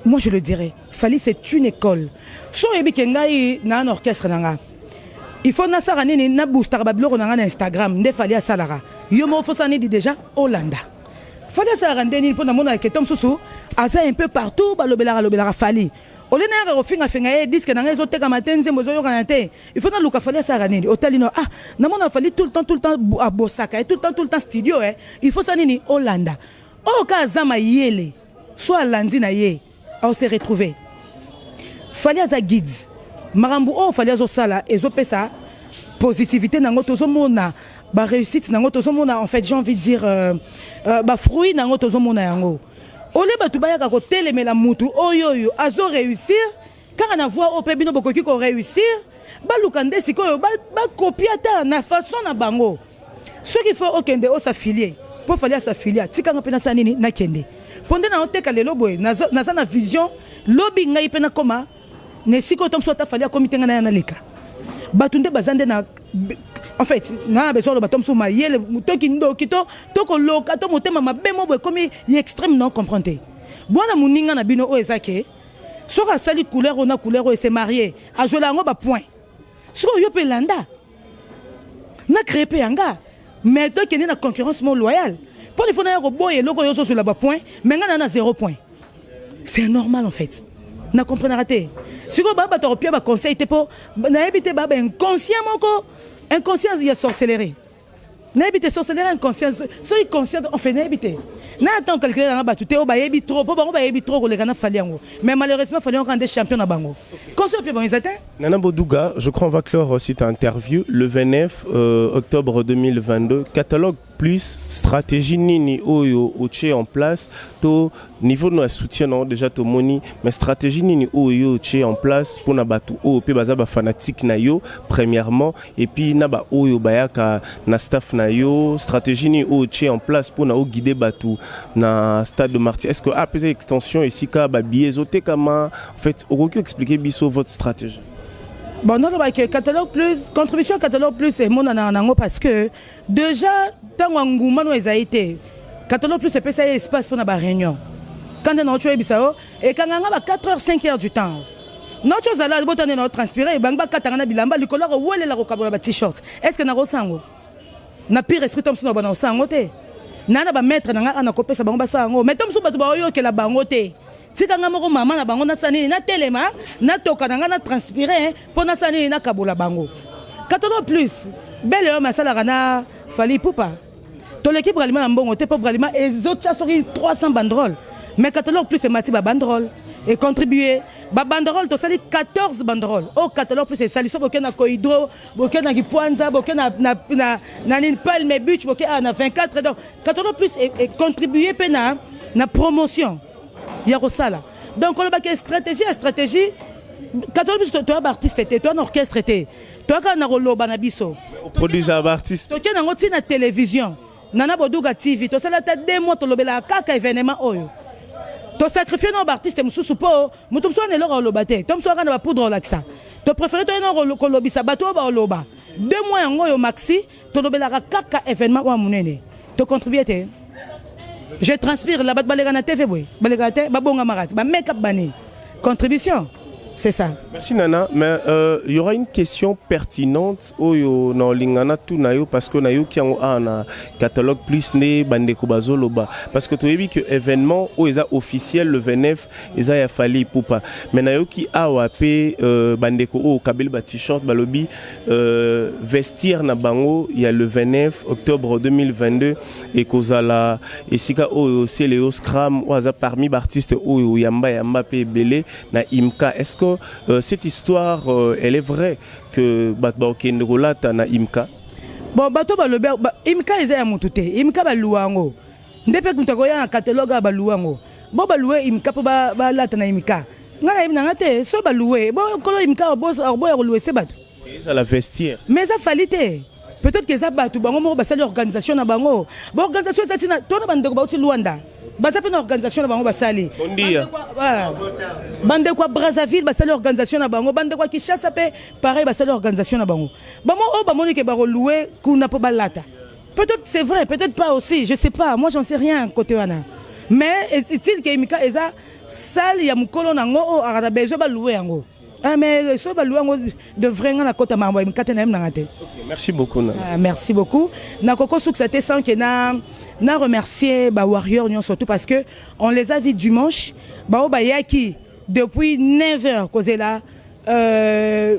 moi je le dirais Fally c'est une école so oyebi ke ngai naa na orchestre na nga il faut nasala nini naboostaka babiloko na ngai na instagram nde Fally asalaka yo moko fosala nini déjà olanda Fally asalaka nde nini mpo namonaka keto mosusu aza un peu partout balobelaka alobelaka Fally. Olie nayaka kofingafinga ye, disque na ngai ezotekama te, nzembo ezoyokana te. Il faut naluka Fally asalaka nini. Otali no, ah, namona Fally tout le temps, tout le temps abosaka ye, tout le temps, tout le temps studio eh. Il faut ça nini olanda. Oyo ka aza mayele, soit alandi na ye, ao se retrouver. Fally aza guide. Makambo oyo Fally azosala ezopesa positivité nango, tozomona ba réussite nango, tozomona en fait, j'ai envie de dire ba fruits nango tozomona yango. Olie bato bayaka kotelemela mutu oyo oyo azo réussir kaka na voie oyo mpe bino bokoki ko réussir, baluka nde sikoyo bakopie ata na façon na bango. Soki faut okende os'affilier mpo Fally as'affilier, atikanga mpe nasala nini, nakende mpo nde naoteka lelo boye, naza na vision lobi ngai mpe nakoma na esika oyo to mosusu ata Fally akomi te, ngai naya naleka bato nde baza nde na en fait nga na besoin oloba to mosusu mayele to kindoki to koloka to motema mabe mo boye ekomi ya extrême non comprendre te. Bwana moninga na bino oyo eza ke soki asali couleur oyo na couleur oyo, se marie, azwela yango bapoint. Soki oyo mpe elanda na créé mpe yanga, mais tokende na concurrence mo loyale mpo il faut naya koboya eloko oyo ozozwela bapoint, mais nga na zéro point. C'est normal en fait, na comprenaka te. Sikoyo baa bato akopia baconseil te mpo nayebi te, baa bainconscient moko, inconscience ya sorcellerie, nayebi te, sorcellerie inconscient, soki conscient en fait nayebi te. Na ata ocalcule nanga bato te oyo bayebi trop, mpo bango bayebi trop koleka na Fally yango, mais malheureusement Fally yango kaka nde champion na bango, conseil opia bango eza te. Nana Boduga, je crois on va clore cette interview le 29 octobre 2022. Catalogue Plus, stratégie nini oyo otie en place to niveau no ya soutien nango déjà tomoni, mais stratégie nini oyo otie en place mpona bato oyo mpe baza bafanatique na yo premièrement, et puis na baoyo bayaka na staff na yo? Stratégie nini oyo otie en place mpona oguide bato na stade de Martyr? Est ce que apesa extension esika babillet ezotekama? En fait, okoki expliquer biso votre stratégie? Bon, nalobaki Catalogue Plus, contribution Catalogue Plus emonanaka nango parce que déjà ntango ya nguma no ezali te. Catalogue Plus epesa ye espace mpona baréunion. Kanda na oti oyebisa yo, ekanga nga ba 4 heures, 5 heures du temps. Noti ozala bota nde na otranspire, ebangi bakatanga na bilamba likolo ya kowelela kokabola ba t-shirt. Est ce que nakosango na pire esprit to mosusu na bana kosala yango te? Naa na bamaître na ngai ana kopesa bango basala yango, mais to mosusu bato baoyokela bango te. Tika nga moko mama na bango, nasala nini? Natelema, natoka na ngai, na transpire mpo nasala nini? Nakabola bango. Catalogue Plus bele oyo asalaka na Fally Ipupa, toleki Bralima na mbongo te, mpo Bralima ezotia soki 300 banderole, mais Catalogue Plus emati babanderole, econtribue babanderole. Tosali 14 banderole oyo Catalogue Plus esali. So boke na Cohydro, boke na Kipwanza, boke na nini, Palme Beach, boke na 24. Donc Catalogue Plus econtribue mpe na promotion ya kosala. Donc olobaki stratégie ya stratégie Catalogue Plus, toya baartiste te, toya na orchestre te, toya kaka na koloba na biso. Produire baartiste. Toke nango ntina télévision Nana Boduga TV. Tosala ata 2 mois, tolobelaka kaka événement oyo. Tosacrifie na baartiste mosusu mpo moto mosusu wana eloko oloba te, to mosusu kaka na bapoudre olakisa. Topréféré toyena kolobisa bato oyo baoloba. 2 mois yango oyo maxi tolobelaka kaka événement oyo monene. Tocontribue te, je transpire la. Bato baleka na TV boye, balekaka te, babongamaka te, bamake up banini. Contribution, c'est ça. Merci Nana, mais il y aura une question pertinente oyo na olingana tout na yo, parce que na yo ki yango a na Catalogue Plus ne bandeko bazoloba, parce que toyebi que événement oyo eza officiel le 29 eza ya Fally Ipupa, mais nayoki awa pe bandeko oyo kabeli ba t-shirt balobi vestiaire na bango ya le 29 octobre 2022 ekozala esika oyo Celeo Scram oyo aza parmi baartiste oyo yamba yamba pe ebele na Imka. Est-ce que cette histoire elle est vraie que bato bakokende kolata na Imka? Bon, bato balobi Imka eza ya motu te. Imka baluwa yango nde mpe moto akoya na catalogue ya baluwa yango. Bo baluwe Imka mpo balata na Imka, ngai nayebi nanga te. So baluwe bokolo Imka, boya koluwe se bato. Ezala vestiaire. Mais eza Fally te. Peut-être que eza bato bango moko basali organisation na bango. Baorganisation eza ntina to na bandeko bauti Lwanda, baza mpe na organisation na bango basali. Bandeko ya Brazzaville basali organisation na bango, bandeko ya Kinshasa mpe pareil, basali organisation na bango. Bango oyo bamoni ke bakolouer kuna mpo balata, peut-être c'est vrai, peut-être pas aussi, je sais pas, moi j'en sais rien côté wana. Mais est-il ke Imika eza salle ya mokolo nango oyo aka na besoin balouer yango? Ah, mais soki balouer yango de vrai, nga nakota makambo ya Imika te, nayemi nanga te. Okay, merci beaucoup na. Ah, merci beaucoup. Nakoko sukisa te sans ke na remercier bawarrior nyonso tout, parce que on les a vus dimanche, bao bayaki. depuis 9 heures kozela euh,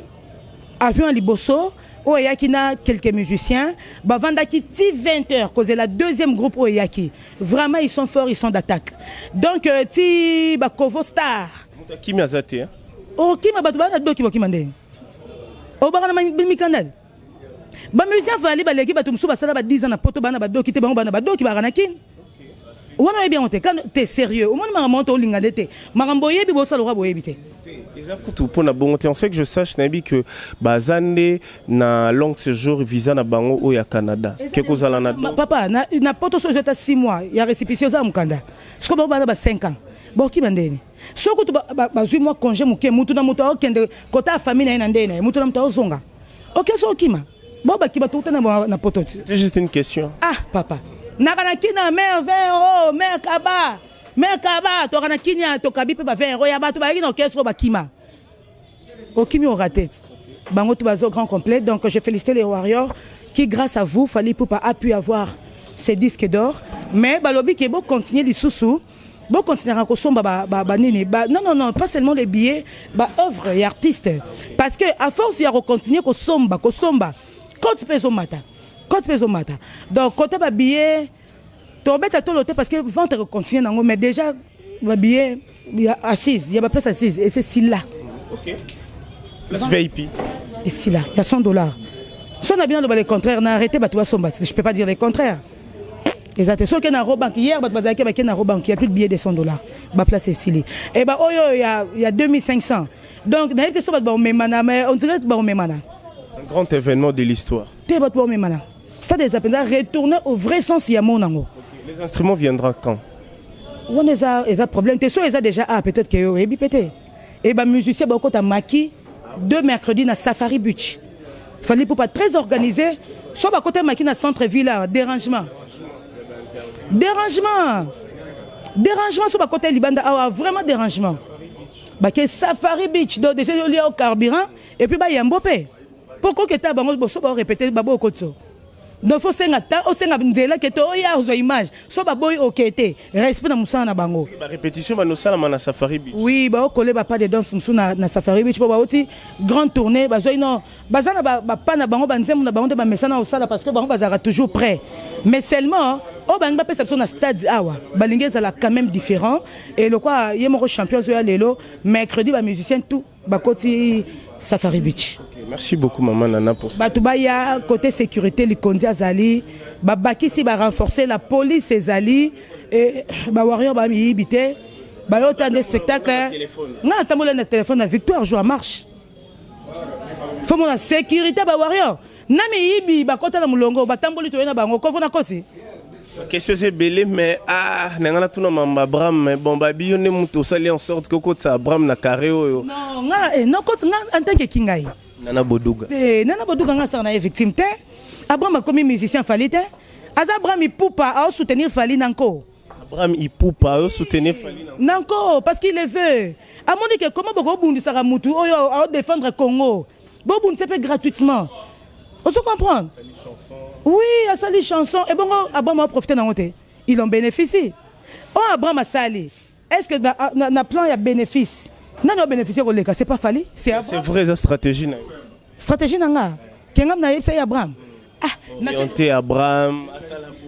avion ya liboso oyo eyaki na quelques musiciens bavandaki ti 20 heures kozela deuxième groupe oyo eyaki. Vraiment, ils sont forts, ils sont d'attaque. Donc euh, ti bakovo star. Moto akimi aza te, hein? Okima bato baa na doki, bokima ndenge obaka na mikanda. Bamusicien Fally baleki bato mosusu basala ba 10 ans na poto, bana badoki te. Bango bana badoki baka na kini wana, oyebi yango te. Quand te sérieux, omoni makambo wana, tolinga nde te makambo oyebi, bosala oka boyebi te. Eza kutu mpona bongo te. En ce que je sache, nayebi que baza nde na long séjour, visa na bango oyo ya Canada ke kozala na Papa, na poto so ozota 6 mois ya récépissé, oza mokanda. Siko bango bana ba 5 ans, bokima ndeni? So kutu bazwi mwa congé moke, mutu na moto aokende kota ya famille na ye na ndenge na ye, mutu na moto aozonga oke. So okima bao bakima, touta na poto te. C'est juste une question. Ah papa, naka na kina mare 20 euro, mare kaba, mare kaba, toka na kinia, tokabi mpe ba 20 euro ya bato bayaki na orchestre oyo bakima. Okimi, oraté te. Bango tout bazo grand complet. Donc je félicite les Warriors qui, grâce à vous, Fally Ipupa a pu avoir ses disques d'or. Mais balobi ke bo continuer lisusu, bo continuer kosomba ba ba nini ba, non, non, non, pas seulement les billets, ba œuvre et artiste, parce que à force ya continuer kosomba, kosomba, cote mpe ezomata, cote mpe ezomata. Donc côté ba billet, tobeta tolo te, parce que vente continue nango. Mais déjà ba billet ya assise, ya ba place assise, et c'est sila. Ok, place VIP. Esila ya 100 $. So na bino aloba le contraire na arrêté bato basomba. Je peux pas dire le contraire, eza te. Soki na Rawbank hier, bato bazalaki bake na Rawbank, ya plus de billet de 100 $, baplace esili. E ba oyo ya 2500, donc nayebi te so bato baomemana, mais on dirait baomemana. Un grand événement de l'histoire. Te, bato baomemana. Stade eza mpenza retourner au vrai sens ya mo nango. Les instruments viendra quand? Wana eza problème te. So eza déjà, ah, peut-être ke oyebi pe te. E bamusicien bakota maki deux mercredi na Safari Beach. Fally Ipupa très organisé. So bakota maki na centre ville awa, dérangement, dérangement, dérangement. So bakota libanda awa, vraiment dérangement. Bake Safari Beach, donc déjà olia au carburant et puis bayambo mpe mpo koketa bango boso baorépété babo okotso. Donc faut senga ta, osenga nzela ke to oya ozwa image. So baboyi, oke te. Respect na mosala na bango. Barépétition banosalama na Safari Beach? Oui, baokole bapas de danse mosusu na Safari Beach, mpo bauti grande tournée, bazwai no baza na bapas na bango, banzembo na bango nde bamesana kosala, parce que bango bazalaka toujours prêt. Mais seulement oyo balingi bapesa biso na stade awa, balingi ezala quand même différent. Et lokwa ye moko champion azoya lelo mercredi, bamusicien tout bakoti Safari Beach. Okay, merci beaucoup maman Nana pour ça. Bato baya côté sécurité, likonzi azali, babakisi, barenforcer la police ezali e bawarrior bamiyibi te. Bayota nde spectacle. Nga natambola na telefone na victoire jour ya marche. Fo mona sécurité, bawarrior na miyibi bakota na molongo, batamboli, toye na bango kovo na kosi. Question eza ebele, mais ah, na ngai natuna mamba Abraham. Mais bon, babi yo nde moto osali en sorte ke okotisa Abraham na carré oyo. Non, nga eh, nokoti nga en tant que kingai. Nana Boduga. Te, Nana Boduga, nga asala na ye victime te. Abraham akomi musicien Fally te. Aza Abraham Ipupa, aosoutenir Fally nanko. Abraham Ipupa aosoutenir Fally. Nanko, parce qu'il le veut. Amoni ke comment bokobundisaka mutu oyo aodéfendre Congo, bobundisa mpe gratuitement, ozo comprendre? Oui, asali chanson ebongo Abraham aprofite nango te, il en bénéficie. Oyo Abraham asali, est ce que na plan ya bénéfice, nani obénéficie koleka? C'est pas Fally, c'est C'est vrai, eza stratégie na yo. Stratégie na nga kengam nayebisa ye Abraham, ah. Orienté Abraham.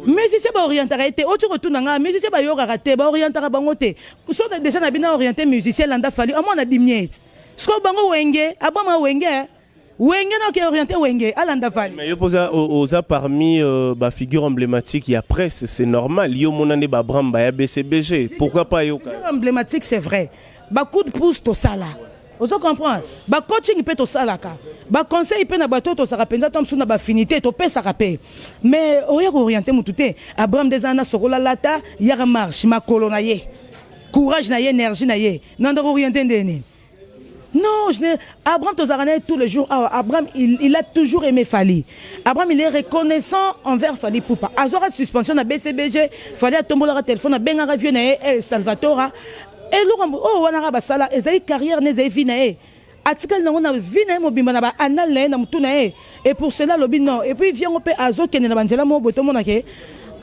Musicien baorientaka ye te. Oti kotuna nga, musicien bayokaka te, baorientaka bango te. So déjà na bino orienté musicien, landa Fally, amwana dimie ete sikoyo bango wenge, Abraham wenge, wenge na oke orienté wenge, alanda Fally. Mais yo mpoza oza parmi bafigure emblématique ya presse, c'est normal yo mona nde baAbraham baya BCBG, pourquoi pas yoka? Figure emblématique, c'est vrai. Bacoup de pouce tosala, ozo comprendre, bacoaching mpe tosalaka, baconseil mpe na bato oyo tozalaka mpenza ta mosusu na baaffinité, topesaka mpe. Mais oya kooriente motu te. Abraham nde eza na sokola, lata yaka marche, makolo na ye, courage na ye, énergie na ye, nanda kooriente nde nini? Non, je n'ai... Abraham tozalaka na ye tous les jours awa. Abraham, il a toujours aimé Fally. Abraham, il est reconnaissant envers Fally Ipupa. Azwaka suspension na BCBG, Fally atombolaka telefone, abengaka vieux na ye El Salvatora. Eloko oyo wana kaka basala, ezali carrière na, ezali vie na ye, atikali nango na vie na ye mobimba, na baanal na ye, na motu na ye. Et pour cela alobi non. Et puis vie yango mpe azokende na banzela moko boye, tomona ke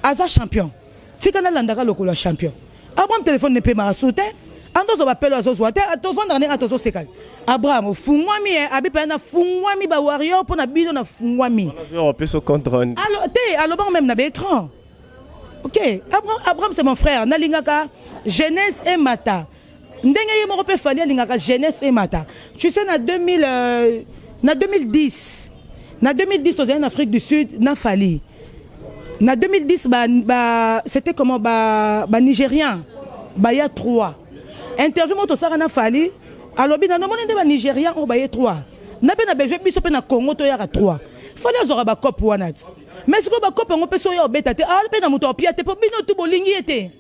aza champion. Tika nalandaka lokolo ya champion Abraham. Telefone nepemaka su te. Ando ozwa bapelo azozwa te, tovandaka ndenge tozoseka. Abraham ofungwami eh, abi mpenza nafungwami ba warrior mpo na bino nafungwami. Opesa compte rendu. Alo te alobango meme na ba écran. Ok, Abraham, Abraham c'est mon frère, nalingaka jeunesse emata. Ndenge ye moko mpe Fally alingaka jeunesse emata. Tu sais na 2000 euh, na 2010 na 2010 tozali na Afrique du Sud na Fally. Na 2010 ba, ba c'était comment ba ba Nigériens baya 3. Interview moko tosaka na Fally alobi na nomoni nde ba Nigériens oyo baye 3. Na mpe na besoin biso mpe na Congo toyaka 3. Fally azwaka ba cope wana ti. Mais sikoyo ba cope yango mpe soki oya obeta te, ah mpe na moto opia te mpo bino tu bolingi ye te.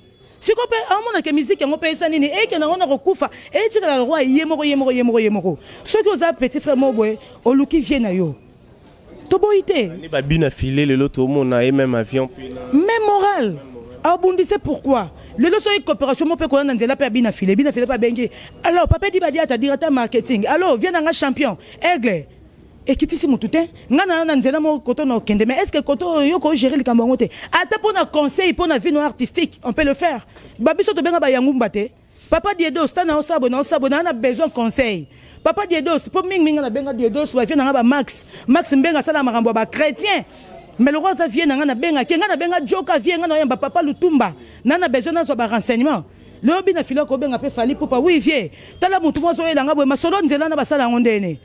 Sikoyo mpe amona ke miziki yango mpe esa nini ekende yango na kokufa etikala lokola ye moko ye moko ye moko ye moko. Soki oza petit frère moko boye oluki vie na yo toboyi te. Nde ba but na filet lelo tomona ye meme avion mpe na. Meme moral abundise pourquoi lelo soki coopération moko mpe koya na nzela mpe abi na filet bi na filet mpe abengi alors papa Edi Badiata directeur marketing allo viens na nga champion aigle ekitisi mutu te nga na na nzela moko koto na okende mais est ce que koto oyo yo ko gérer likambo yango te ata mpo na conseil mpo na vie no artistique on peut le faire ba biso tobenga ba yangumba te papa Diedos ta na osabo na osabo na na besoin conseil papa Diedos mpo mingi mingi nabenga Diedos ba vie na nga ba Max Max Mbenga asala makambo ya ba chrétien mais lokola aza vie na nga nabengaki nga nabenga Joka vie nga na oyamba papa Lutumba na na besoin nazwa ba renseignement lobi na fila kobenga mpe Fally Ipupa oui vie tala motu moko azoyela nga boye masolo nzela na basala yango ndene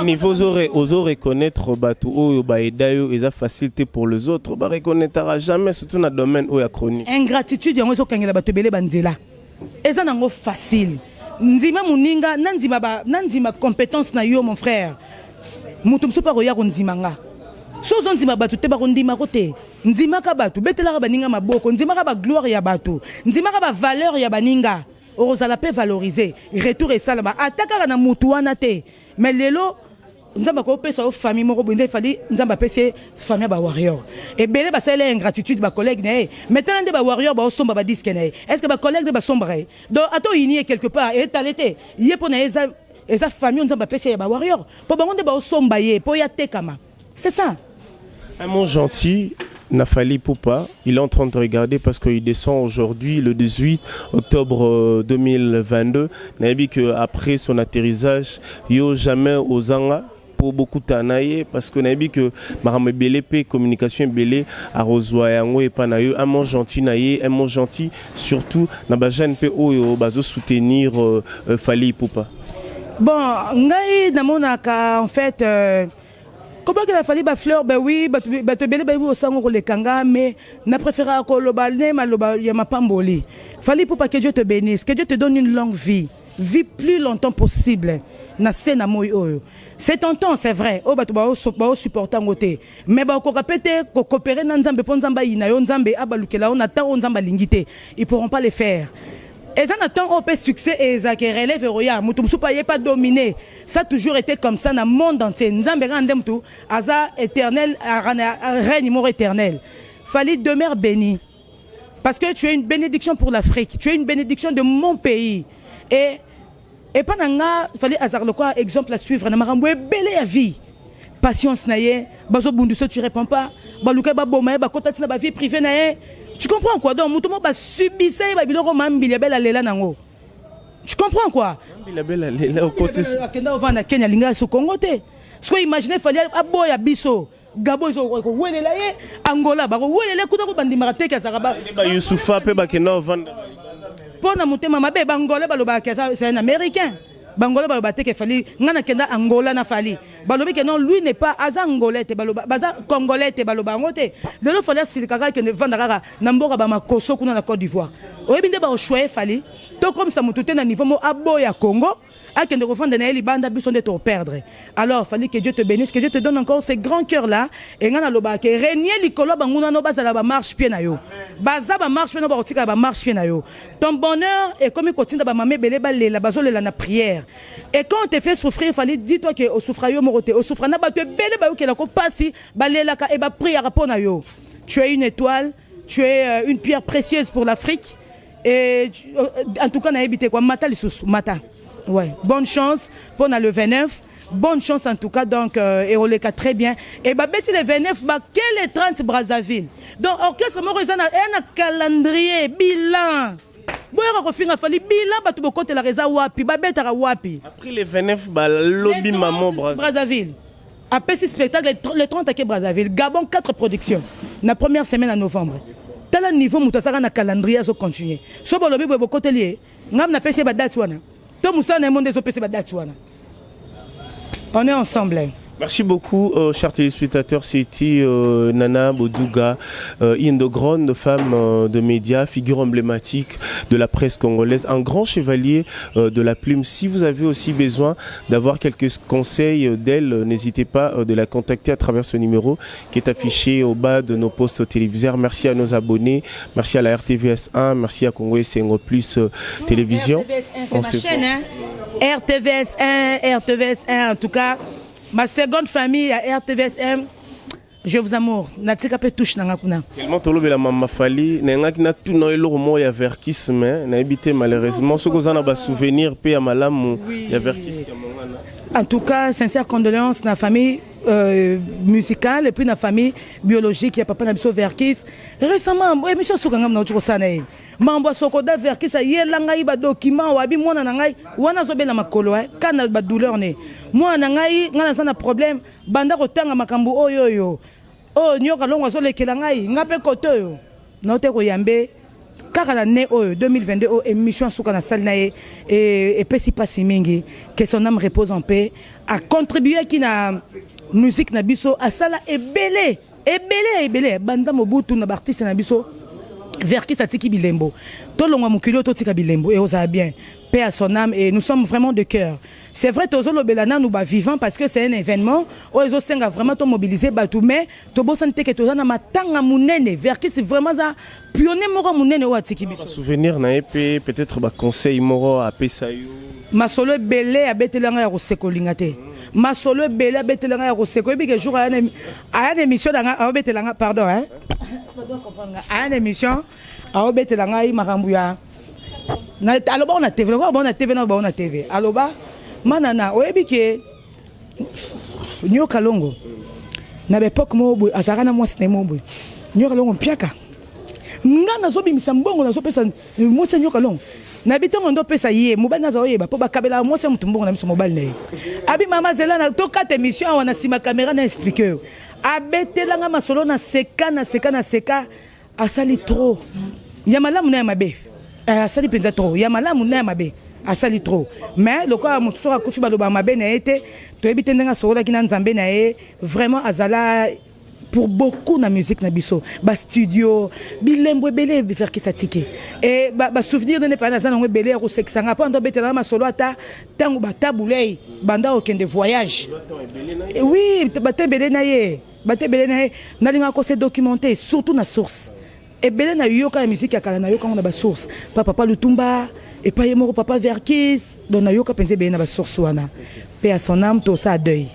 niveau ozo reconnaître bato oyo baeda yo eza facile te pour les autres ba reconnaîtraka jamais surtout na domaine oyo ya chronique. Ingratitude yango ezokangela bato ebele banzela eza nango facile ndima moninga na ndima ba na ndima compétence na yo mon frère moto mosusu mpe akoya kondima nga so ozondima bato te bakondimako te ndimaka bato betelaka baninga maboko ndimaka bagloire ya bato ndimaka bavaleur ya baninga okozala mpe valoriser retour esalama ata kaka na mutu wana te mais lelo nzambe akopesa yo famille moko boye nde efali nzambe apesi ye famille ya bawarrior ebele basalela ingratitude bacollègue na ye mais tala nde bawarrior baosomba badiske na ye est ce que bacollègue nde basombaka ye donc ata oyini ye quelque part etale te ye mpo na ye eza eza famille oyo nzambe apesi ye ya bawarrior mpo bango nde baosomba ye mpo ye atekama c'est ça. Un mot gentil, na Fally Ipupa, il est en train de regarder parce qu'il descend aujourd'hui, le 18 octobre 2022. Nayebi que après son atterrissage, yo jamais ozanga pour beaucoup tanaye parce que nayebi que makambo ebele pe communication ebele arozwa yango epa na yo un mot gentil na ye un mot gentil surtout na ba jeune pe oyo bazo soutenir euh, euh, Fally Ipupa. Bon, ngai namonaka en fait euh, kobakela Fally ba fleur ben oui bato bato ebele bayebi osango koleka nga mais na préféraka koloba ne maloba ya mapamboli Fally Ipupa que Dieu te bénisse que Dieu te donne une longue vie vie plus longtemps possible na se na moi oyo c'est tentant c'est vrai oyo bato baosupporte yango te mais bakokoka mpe te kokopere na nzambe mpo nzambe ayina yo nzambe abalukela yo na temps oyo nzambe alingi te ils pourront pas le faire eza na temps oyo mpe succès ezalaka relève eroya moto mosusu mpe aye pa dominer Ça toujours été comme ça na monde entier. Nzambe kaka nde mutu aza éternel règne moko éternel. Fally demeure béni parce que tu es une bénédiction pour l'Afrique, tu es une bénédiction de mon pays. Et et pas na nga Fally azalaka lokola exemple à suivre na makambo ebele ya vie. Patience na ye, bazo bundisa tu réponds pas, baluka baboma ye bakota tina ba vie privée na ye. Tu comprends quoi? Donc mutu moko ba subissa ye ba biloko mambili bela lela nango. Tu comprends quoi? Bela bela lela okoti. Akenda ovanda Kenya linga so Congo te. Siko imagine Fally aboya biso. Gabon ezo kowelela ye, Angola bakowelela kuna ko bandimaka te azaka ba. Ba Youssoufa pe bakenda ovanda. Mpo na motema mabe bangolais balobaka c'est un américain. Bangolais baloba te ke Fally nga nakenda Angola na Fally. Balobi ke non lui n'est pas aza angolais te baloba baza congolais te baloba yango te. Lelo Fally asilika kaka kende vanda kaka na mboka ba makoso kuna na Côte d'Ivoire. Oyebi nde ba choyer Fally tokomisa motu te na niveau mo aboya Congo akende kofanda na ye libanda biso nde toperdre. Alors Fally que Dieu te bénisse, que Dieu te donne encore ce grand cœur là et nga nalobaka ke régner likolo banguna no bazala ba marche pied na yo. Baza ba marche pied no bakotika ba marche pied na yo. Ton bonheur ekomi kotinda ba mama ebele balela bazolela na prière. Et quand on te fait souffrir Fally dis-toi que osouffra yo moko te, osouffra na bato ebele bayokela ko pasi balelaka et ba priaka mpo na yo. Tu es une étoile, tu es une pierre précieuse pour l'Afrique. Et en tout cas nayebi te quoi mata lisusu mata. Ouais, bonne chance pour le 29. Bonne chance en tout cas donc euh, et oleka très bien. Et babeti le 29 ba quel est 30 Brazzaville. Donc orchestre moko eza na un calendrier bilan. Boyaka kofinga Fally bilan bato bokotelaka eza wapi babetaka wapi? Après le 29 balobi maman Brazzaville apesi spectacle le 30 ake Brazzaville Gabon 4 productions na première semaine ya novembre tala niveau moto azaka na calendrier azo continuer so bolobi boye bokoteli ye ngai napesi ye badate wana to mosala na ye monde ezopesa badate wana on est ensemble. Merci beaucoup, euh, chers téléspectateurs. C'était euh, Nana Bodouga, euh, une de grande femme euh, de médias, figure emblématique de la presse congolaise, un grand chevalier euh, de la plume. Si vous avez aussi besoin d'avoir quelques conseils euh, d'elle, n'hésitez pas de la contacter à travers ce numéro qui est affiché au bas de nos postes téléviseurs. Merci à nos abonnés, merci à la RTVS 1, merci à Congo et Sengo Plus Télévision. RTVS 1, c'est ma chaîne, hein? RTVS 1, RTVS 1, en tout cas. Ma seconde famille ya RTVSM, je vous amour. Natika pe touche nanga kuna. Tellement tolobela mama Fally, nayangaki natuna eloko moko ya Verkis mais nayebi te malheureusement soki oza na ba souvenir pe ya malamu ya Verkis Kiamongana. En tout cas, sincère condoléances na famille euh, musicale et puis na famille biologique ya papa na biso Verkis. Récemment, émission suka ngam na kosala na ye. Mambo ya Sokoda Verkis ayela ngai ba document wabi mwana na ngai wana azobela makolo eh, kana ba douleur ne mwana na ngai ngai naza na problème banda kotanga makambo oyo oyo oyo nyoka longo azolekela ngai ngai mpe kote oyo naote koyambe kaka na ne oyo 2022 oyo émission suka na sali na ye epesi mpasi mingi que son âme repose en paix acontribuaki na musique na biso asala ebele Ebele ya ebele banda Mobutu na ba artiste na biso Verkis atiki bilembo. Tolongwa mokili oyo totika bilembo et ozala bien. Paix à son âme et nous sommes vraiment de cœur. C'est vrai tozolobela nanu ba vivant parce que c'est un événement oyo ezosenga vraiment to mobiliser bato mais tobosani te ke toza na matanga monene. Verkis vraiment aza pionnier moko monene oyo atiki biso. Souvenir na ye mpe peut-être ba conseil moko apesa yo. Masolo ebele abeteli nga ya koseka olinga te. Masolo ebele abeteli nga ya koseka oyebi ke jour aya na aya na émission na nga aobetela nga pardon hein. Aya na émission aobetela ngai makambo ya na aloba na TV lokola na TV na na TV aloba manana oyebi ke nyoka longo na ba époque moko boye azalaka na mwasi na ye moko boye nyoka longo mpiaka nga nazobimisa mbongo nazopesa mwasi ya nyoka longo na bitongo ndo opesa ye mobali naza oyeba mpo bakabelaka mwasi ya moto mbongo na biso mobali na ye abi mama zela na tokata émission awa na nsima kamera na explike yo abetelanga masolo na seka na seka na seka asali trop ya malamu na ya mabe eh, asali mpenza trop ya malamu na ya mabe asali trop mais lokola moto soki akufi balobaka mabe na ye te toyebi te ndenge asololaki na nzambe na ye vraiment azala pour beaucoup na musique na biso ba studio bilembo ebele Verkis atiki et ba, ba souvenir nene pa naza nango ebele ya kosekisa nga mpo ando obetela masolo ata ntango batabulei banda okende voyage oui bata ebele na ye bata ebele na ye nalingaka kose documenter surtout na source ebele na yoka ya musique ya kala na yoka ngo na ba source pa papa Lutumba epai ye moko papa Verkis donc na yoka mpenza ebele na ba source wana paix à son âme tosa deuil.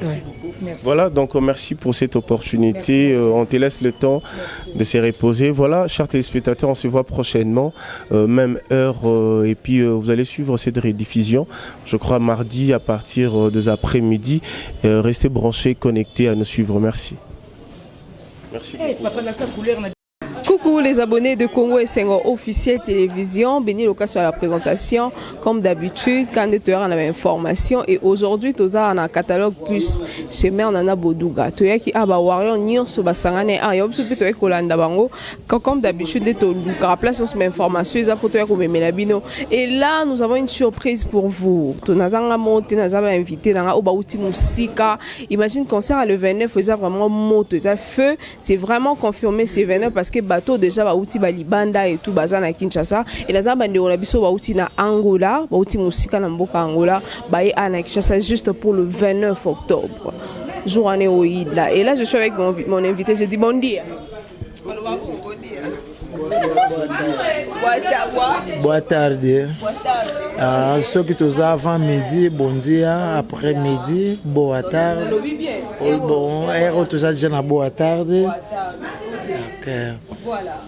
Ouais. Merci. Voilà, donc euh, merci pour cette opportunité. Euh, on te laisse le temps merci. de se reposer. Voilà, chers téléspectateurs, on se voit prochainement, euh, même heure. Euh, et puis, euh, vous allez suivre cette rediffusion, je crois, mardi à partir des après-midi. restez branchés, connectés à nous suivre. Merci. Merci. Hey, papa, couleur, Coucou les abonnés de Congo et Sengo officiel télévision, Béni Loka sur la présentation, comme d'habitude, quand tu as information et aujourd'hui tu as un catalogue plus chez Mère Nana Boduga. Tu as qui a ba warrior nyonso basangane a yo biso pe to kolanda bango comme d'habitude to luka place sur information eza po to ya komemela bino. Et là nous avons une surprise pour vous. To nazanga monte nazaba invité nanga oba uti musika. Imagine concert le 29 eza vraiment moto eza feu c'est vraiment confirmé c'est 29 parce que bateau déjà bauti ba libanda et tout baza na Kinshasa et naza bandeko na biso bauti na Angola bauti musika na mboka Angola baye a na Kinshasa juste pour le 29 octobre jour année oida et là je suis avec mon, mon invité je dis bon dia Boa tarde. Ah, soki toza avant midi, bon dia, après midi, boa tarde. Oh, bon, heure oyo toza déjà na boa tarde. Ok. Voilà.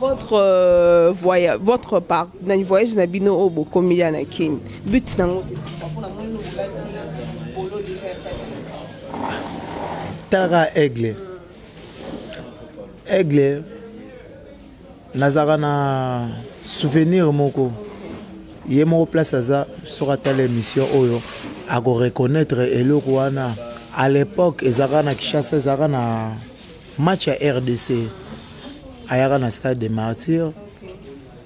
Votre euh, voyage, votre part, na voyage na bino oyo bokomi ya na Kin. But nango c'est pourquoi pona moni bolati polo déjà Tala aigle. Aigle. Nazalaka na souvenir moko ye moko place aza soki atala émission oyo ako reconnaître eloko wana à l'époque ezalaka na Kinshasa ezalaka na match ya RDC ayaka na stade de martyrs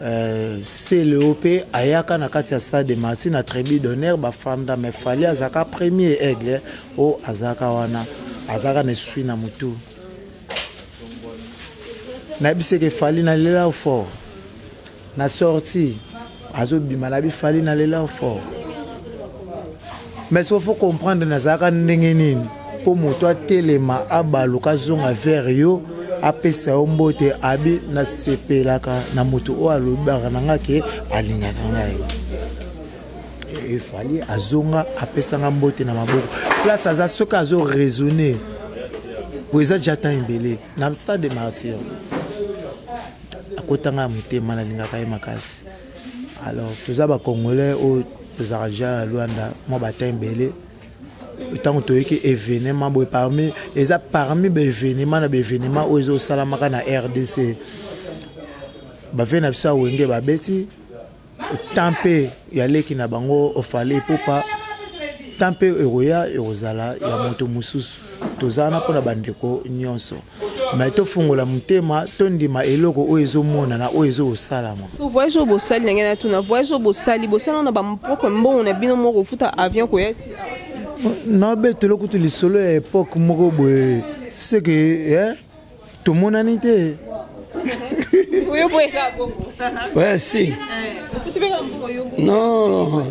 euh, Celeo mpe ayaka na kati ya stade de martyrs na tribune d'honneur bafanda mais Fally azalaka premier aigle oyo azalaka wana azalaka na esprit na motu nayebisi eke Fally nalela fort na sorti azobima nabi Fally nalela fort mais soki faut comprendre nazalaka ndenge nini mpo moto atelema abaluka azonga vers yo apesa yo mbote abi nasepelaka na moto oyo alobaka na nga ke alingaka ngai efali azonga apesanga mbote na maboko place aza soki azo raisonne po eza ja temps ebele na stade de martyr akotanga ya motema nalingaka ye makasi alors toza bacongolais oyo tozalaka ja na Luanda mwa batemps ebele ntango toyoki événement boye parmi eza parmi baévénement na baévénement oyo ezosalamaka na RDC bave na biso ya Wenge babeti temps mpe ya leki na bango Fally Ipupa temps mpe ekoya ekozala ya moto mosusu toza wana mpona bandeko nyonso me tofungola motema tondima eloko oyo ezomonana oyo ezokosalama voyage oyo bosali ndenge na tuna voyage oyo bosali bosali na bapropre mbongo na bino moko kofuta avion koya ti nabetelo kutu lisolo ya époque moko boye seke eh, tomonani te oyo boyeka bongo Ouais, si. ofuti mpe mbongo yo Non,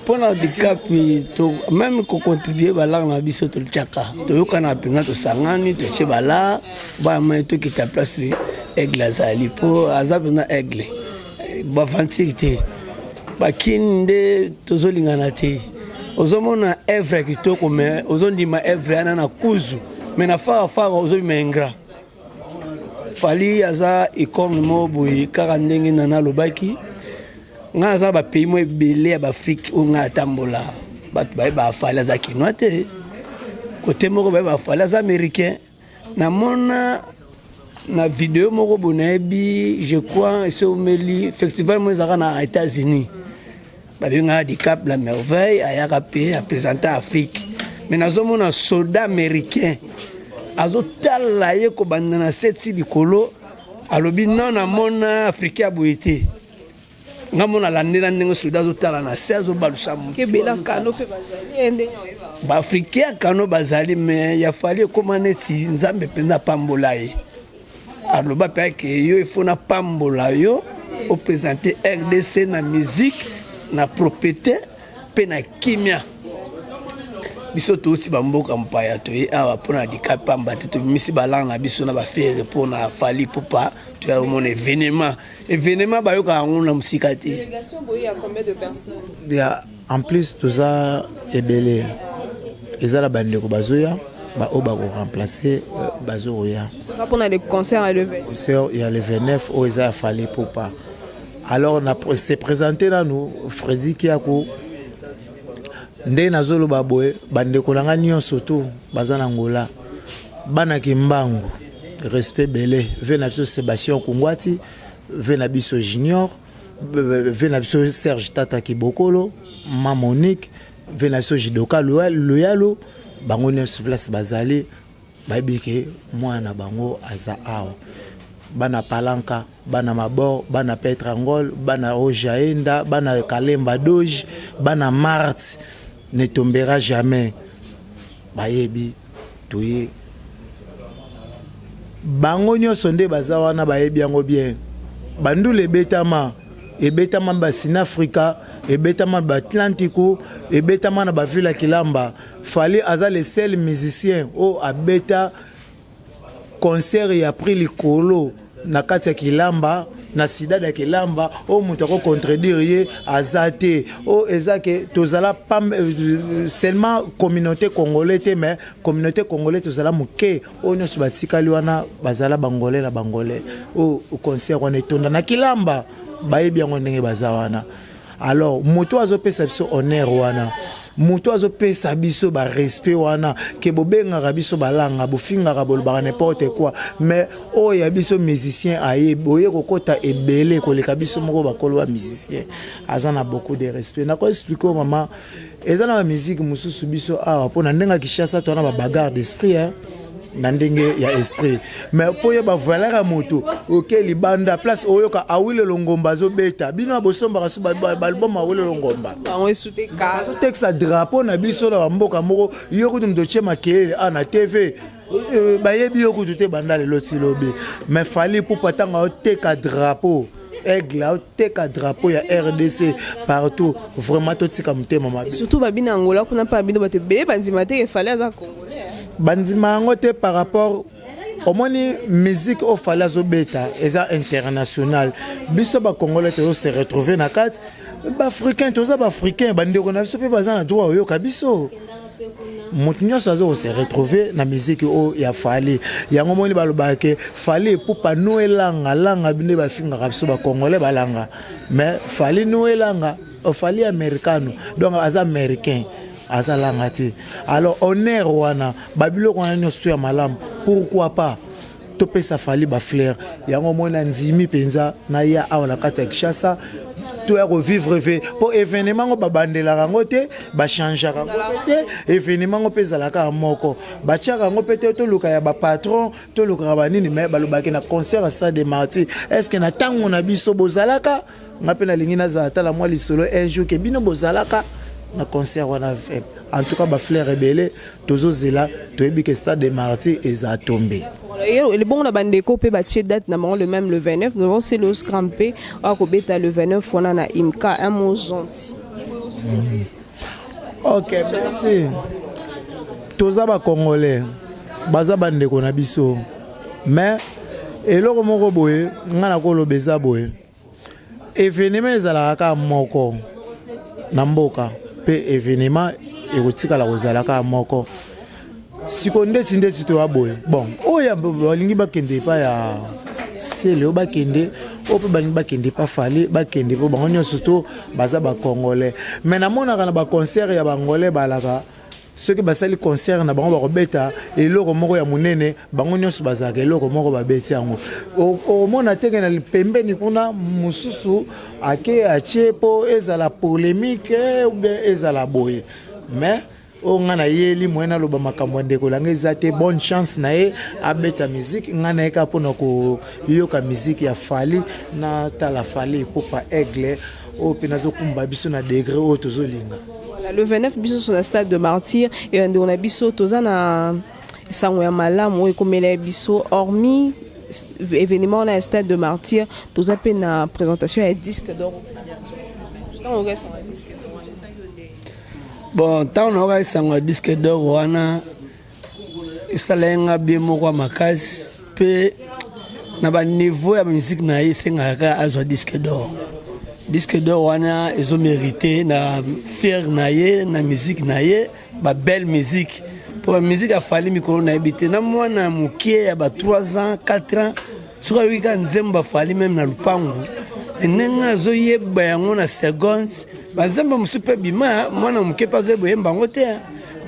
mpona Dicap to même kocontribue balare na biso totiaka toyokana mpenza tosangani totie balare baya tokita place aigle azali mpo aza mpenza aigle baventure te bakini nde tozolingana te ozomona œuvre ya kitoko mais ozondima œuvre wana na kuzu mais na farafara ozobima ingrat Fally aza icône moko boye kaka ndenge nana alobaki ngai aza bapays mo ebele ya baAfrique oyo ngai atambola bato bayeba Fally aza kinois te kote moko bayeba Fally aza américain namona na video moko boye nayebi je crois ese omeli festival moko ezalaka na États-Unis babengaka Dicap la Merveille ayaka mpe apresente Afrique mais nazomona soldat américain azotala ye kobanda na seti likolo alobi non namona africain ya boye te nga mona alandela ndenge soldat azotala na se azobalusa kebela kano mpe bazali ndenge oyeba baafricain ya kano bazali mais ya Fally ekóma neti nzambe mpenza apambola ye aloba mpe ake yo ifo napambola yo oprésente RDC na musique na propriété mpe na kimia biso touti bamboka mpaya toye awa mpona Dicap pamba te tobimisi balare na biso na baFerre mpona Fally Ipupa toya komona événement événement bayokaka yango na mosika te délégation boye ya combien de personnes ya en plus toza ebele eza na bandeko bazoya baoyo bakoremplace bazokoya mpona le concert ya le 20 concert ya le 29 oyo eza ya Fally Ipupa alors na se présente nanu Fredi Kiako nde nazoloba boye bandeko na ngai nyonso to baza na Ngola bana Kimbangu respect bele ve na biso Sébastien Kungwati ve na biso Junior ve na biso Serge Tata Kibokolo ma Monique ve na biso Jidoka Loyalo bango nyonso place bazali bayebi ke mwana na bango aza awa bana Palanka bana Mabor bana Petrangol bana Ojaenda bana Kalemba Doge bana Marte ne tombera jamais bayebi toye bango nyonso nde baza wana bayebi yango bien bandula ebetama ebetama basine Africa ebetama baatlantico ebetama na bavile ya Kilamba Fally aza le seul musicien oyo abeta concert ya prix likolo na kati ya Kilamba na cidade ya Kilamba oyo moto akocontredire ye aza te oyo eza ke tozala pa seulement communauté congolais te mais communauté congolais tozala moke oyo nyonso batikali wana bazala bangolais na bangolais oyo concert wana etonda na Kilamba bayebi yango ndenge baza wana alors moto azopesa biso honneur wana. Moto azopesa biso ba respect wana ke bobengaka biso balanga, bofingaka, bolobaka n'importe quoi, mais oyo ya biso musicien aye boye kokota ebele koleka biso moko bakolo ba musicien, aza na beaucoup de respect. Nako expliquer mama, eza na bamusike mosusu biso awa mpo na ndenge ya Kinshasa toza na babagarre d'esprit, hein? Na ndenge ya esprit, mais mpo oyeba valeur ya moto, oke libanda, place oyoka Awilo Longomba azobeta, bino bosombaka so baalbum Awilo Longomba, azotekisa drapeau na biso na bamboka moko. Yo kutu moto otie makelele a na TV, bayebi yo kutu te banda lelo ti lobi. Mais Fally Ipupa, ntango aoteka drapeau aigle, aoteka drapeau ya RDC partout, vraiment totika motema mabe. Surtout babi na Angola kuna mpe babino bato ebele bandima te e Fally aza Congolais. Bandima yango te. Par rapport omoni musique oyo Fally azobeta eza international, biso bacongolais tozo se retrouver na kati. Baafricain, toza baafricain, bandeko na biso mpe baza na droit oyoka biso. Moto nyonso aza kose retrouver na musique oyo ya Fally. Yango moni balobaka ke Fally Ipupa no elanga langa nde bafingaka biso bacongolais balanga, mais Fally no elanga, Fally americano, donc aza américain, azalanga te. Alors honneur wana, babiloko wana nyonso to ya malamu, pourquoi pas topesa Fally bafleur? Yango moi na ndimi mpenza naya awa na kati ya Kinshasa, toya kovivre ve mpo événement yango babandelaka yango te, bachangeaka yango te. Événement yango mpe ezalaka moko, batiaka yango mpe te. Toluka ya bapatron, tolukaka banini, mais balobaki na concert ya Stade de Martyr. Est ce que na ntango na biso bozalaka? Nga mpe nalingi nazala tala mwa lisolo un jour ke bino bozalaka na concert wana. En tout cas bafleur ebele tozozela, toyebi ke Stade de Martyr eza tombe. Lebongo na bandeko mpe batie date na bango le même le 29. Nous avons Celeo Scram mpe akobeta le 29 wana na Imka. Un mot gentil. Ok, merci. Toza bacongolais, baza bandeko na biso, mais eloko moko boye ngai nakoloba eza boye: événement ezalaka kaka moko na mboka, mpe événement ekotikala kozala kaka moko. Siko ndeti ndeti toya boye, bon, oyo balingi bakende epai ya Sele, oyo bakende, oyo mpe balingi bakende epa Fally, bakende, mpo bango nyonso to baza bacongolais. Mais namonaka na baconcert ya bangolais balaka, soki basali concert na bango, bakobeta eloko moko ya monene, bango nyonso bazalaka eloko moko, babeti yango. Okomona teke na pembeni kuna mosusu ake atie mpo ezala polémique ou bien ezala boye. Mais oyo ngai nayeli moye naloba makambo ya ndeko nanga eza te. Bonne chance na ye, abeta musique. Ngai naye kaka mpona koyoka musique ya Fally, natala Fally Ipupa aigle oyo mpe nazokumba biso na degré oyo tozolinga. Voilà, le 29 biso so na Stade de Martyr. E ndeko na biso, toza na sango ya malamu oyo ekomela ya biso. Hormis événement wana ya Stade de Martyr, toza mpe na présentation ya disque d'or. Ntango okesanga disque d'or wana, esangi yo ndenge? Bon, ntango nayoka esango ya disque d'or wana, esalaki nga bien moko ya makasi. Mpe na baniveau ya musique na ye, esengaka kaka azwa disque d'or. Disque d'or wana ezomérite na fier na ye na musique na ye, babelle musique, mpo bamusique a Fally mikolo nayebi te. Na mwana ya mokie ya ba 3 ans, 4 ans, soki ayoki kaka nzembo a Fally, même na lupangu, ndenge azoyeba yango na seconde. Banzembo mosusu mpe bima, mwana moke mpe azoyeba oyemba yango te,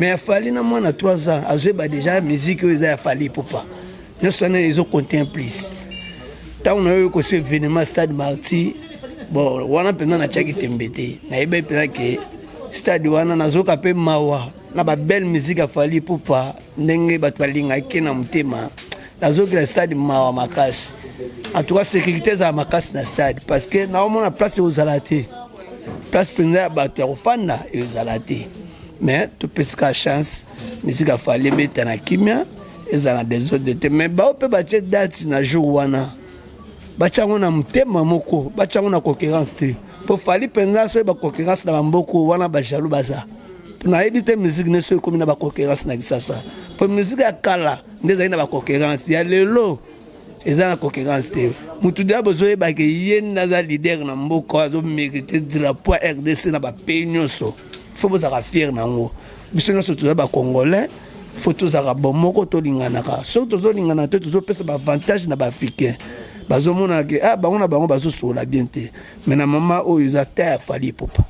mais a Fally na mwana 3 ans azoyeba déjà musique oyo eza ya Fally Ipupa. Nyonso wana ezocompte plus. Ntango nayoki kosi événement Stade Martyr, bon, wana mpenza natiaki tembe te, nayebi mpenza ke stade wana nazoka mpe mawa na babelle musique a Fally Ipupa, ndenge bato balingaki na motema. Nazokela stade mawa makasi. En tout cas sécurité ezala makasi na stade, parce que naomona place ekozala te, place mpenza ya bato ya kofanda ezala te. Mais topesika chance, musique a Fally ebeta na kimia, ezala na désordre te. Mais bao mpe batie date na jour wana, batia yango na motema moko, batia yango na concurrence te, mpo Fally mpenza soki baconcurrence na bamboka wana, bajaloux baza. Mpo nayebi te musique ne soki ekomi na baconcurrence na Kisasa, mpo musique ya kala nde ezali na baconcurrence, ya lelo eza na concurrence te. Mutu deya bozoyebake ye nde aza leader na mboka, azomérite drapeau ya RDC na bapays nyonso. Fo bozalaka fier na yango. Biso nyonso toza bacongolais, fo tozalaka bomoko, tolinganaka. Soki tozolingana te, tozopesa baavantage na baafricain, bazomona ke ah, bango na bango bazosola bien te. Mais na mama oyo eza te ya Fally Ipupa.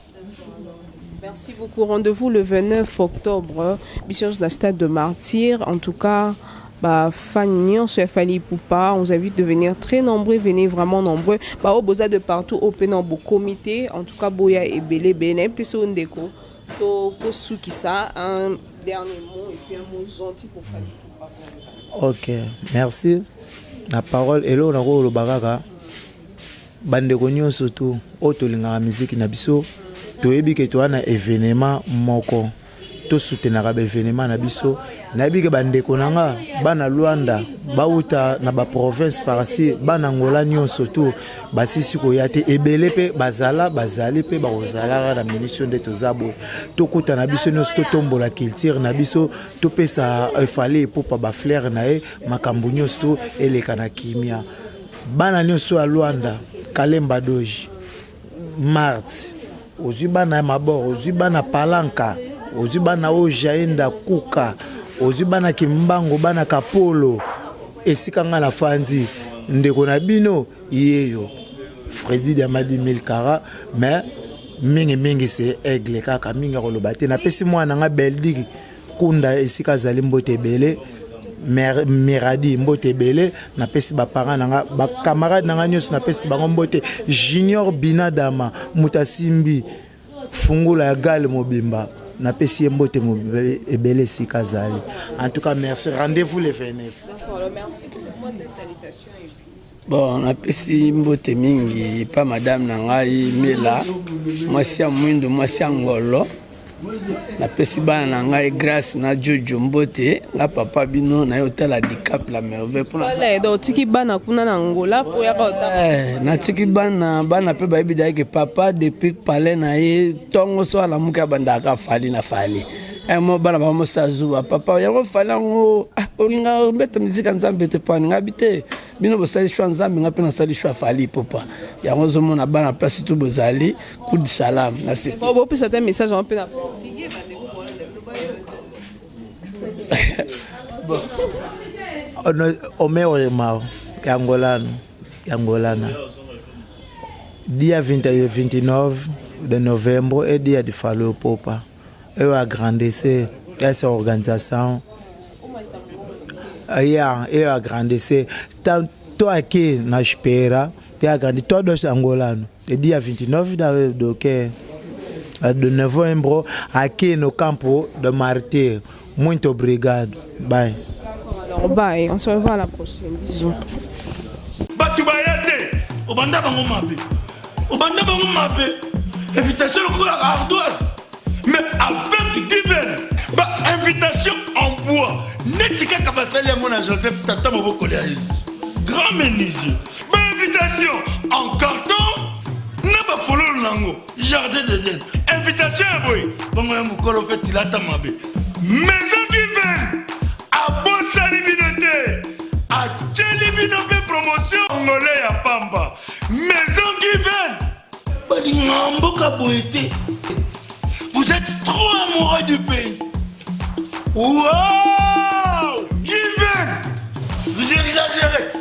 Merci beaucoup. Rendez-vous le 29 octobre, biso na stade de Martyr. En tout cas, ba fan nyonso ya Fally Ipupa, on vous invite de venir très nombreux, venez vraiment nombreux. Ba oyo boza de partout oyo pe na bokomi te, en tout cas boya ebele ebele. Nayebi te soki ndeko to kosukisa un dernier mot et puis un mot gentil pour Fally Ipupa. Ok, merci. Na parole eloko nakoloba kaka bandeko nyonso tu oyo tolingaka miziki na biso toyebi ke toza na evenement moko tosutenaka baevenement na biso nayebi ke bandeko na nga bana luanda bauta na baprovince parci bana angola nyonso tu basisi koya te ebele mpe bazala bazali mpe bakozalaka na miniti oyo nde toza boye tokutana biso nyonso totombola culture na biso topesa efale epopa baflere na ye makambo nyonso to eleka na kimia bana nyonso ya luanda kalemba doge mart ozwi bana ya mabor ozwi bana palanka ozwi bana oyo jaenda kuka ozwi bana kimbangu bana kapolo esika ngai nafandi ndeko na bino yeyo fredi diamadi milkara mais mingi mingi se aigle kaka mingi akoloba te napesi mwana na ngai beldik kunda esika azali mbote ebele miradi mbote ebele napesi baparent na nga bacamarade na nga nyonso napesi bango mbote junior binadama moto asimbi fungula ya gale mobimba napesi ye mbote ebele esika azali en tout cas merci rendez-vous le 29 bon napesi mbote mingi epa madame na ngai mela mwasi ya mwindo mwasi ya ngolo napesi bana na ngai grace na jojo mbote nga papa bino naye otala dicap la merveille otiki bana kuna na angola po yaka otala eh, natiki bana bana mpe bayebi dayeke papa depuis palais na ye ntongo so alamuki abandaka fali na fali eh, mo bana bamosa zuwa papa yango fali yango ah, olinga obeta mizika nzambe te po aninga bi te bino bosali shwa nzambe nga mpe nasali shwa fali popa yango ozomona bana place tu bozali coup de salam bopesa te message yango mpe na portugais bandeko bolanda to bayo O meu irmão é angolano, é angolana. Dia 20, 29 de novembro é dia de Fally Ipupa. Eu agradecer essa organização. Yeah, eu agradecer. Estou aqui na espera. Eu agradeço todos os angolanos. É dia 29 de, do que, de novembro, aqui no campo de Martyr. Muito obrigado. Bye. Alors, bye. On se revoit à la prochaine. Bisous. bato baya te obanda bango mabe obanda bango mabe invitation lokola ardoise mais avec given ba invitation en bois neti kaka basali yango na joseph tata mobokoli ya yesu grand menuisier ba invitation en carton na bafololo na yango jardin d'eden invitation ya boye bongo ya mokolo mpe tilata mabe maison given abosani bino te atyeli bino mpe promotion ngole ya pamba maison given balingaka mboka boye te vous êtes trop amoureux du pays wow given vous exagérez.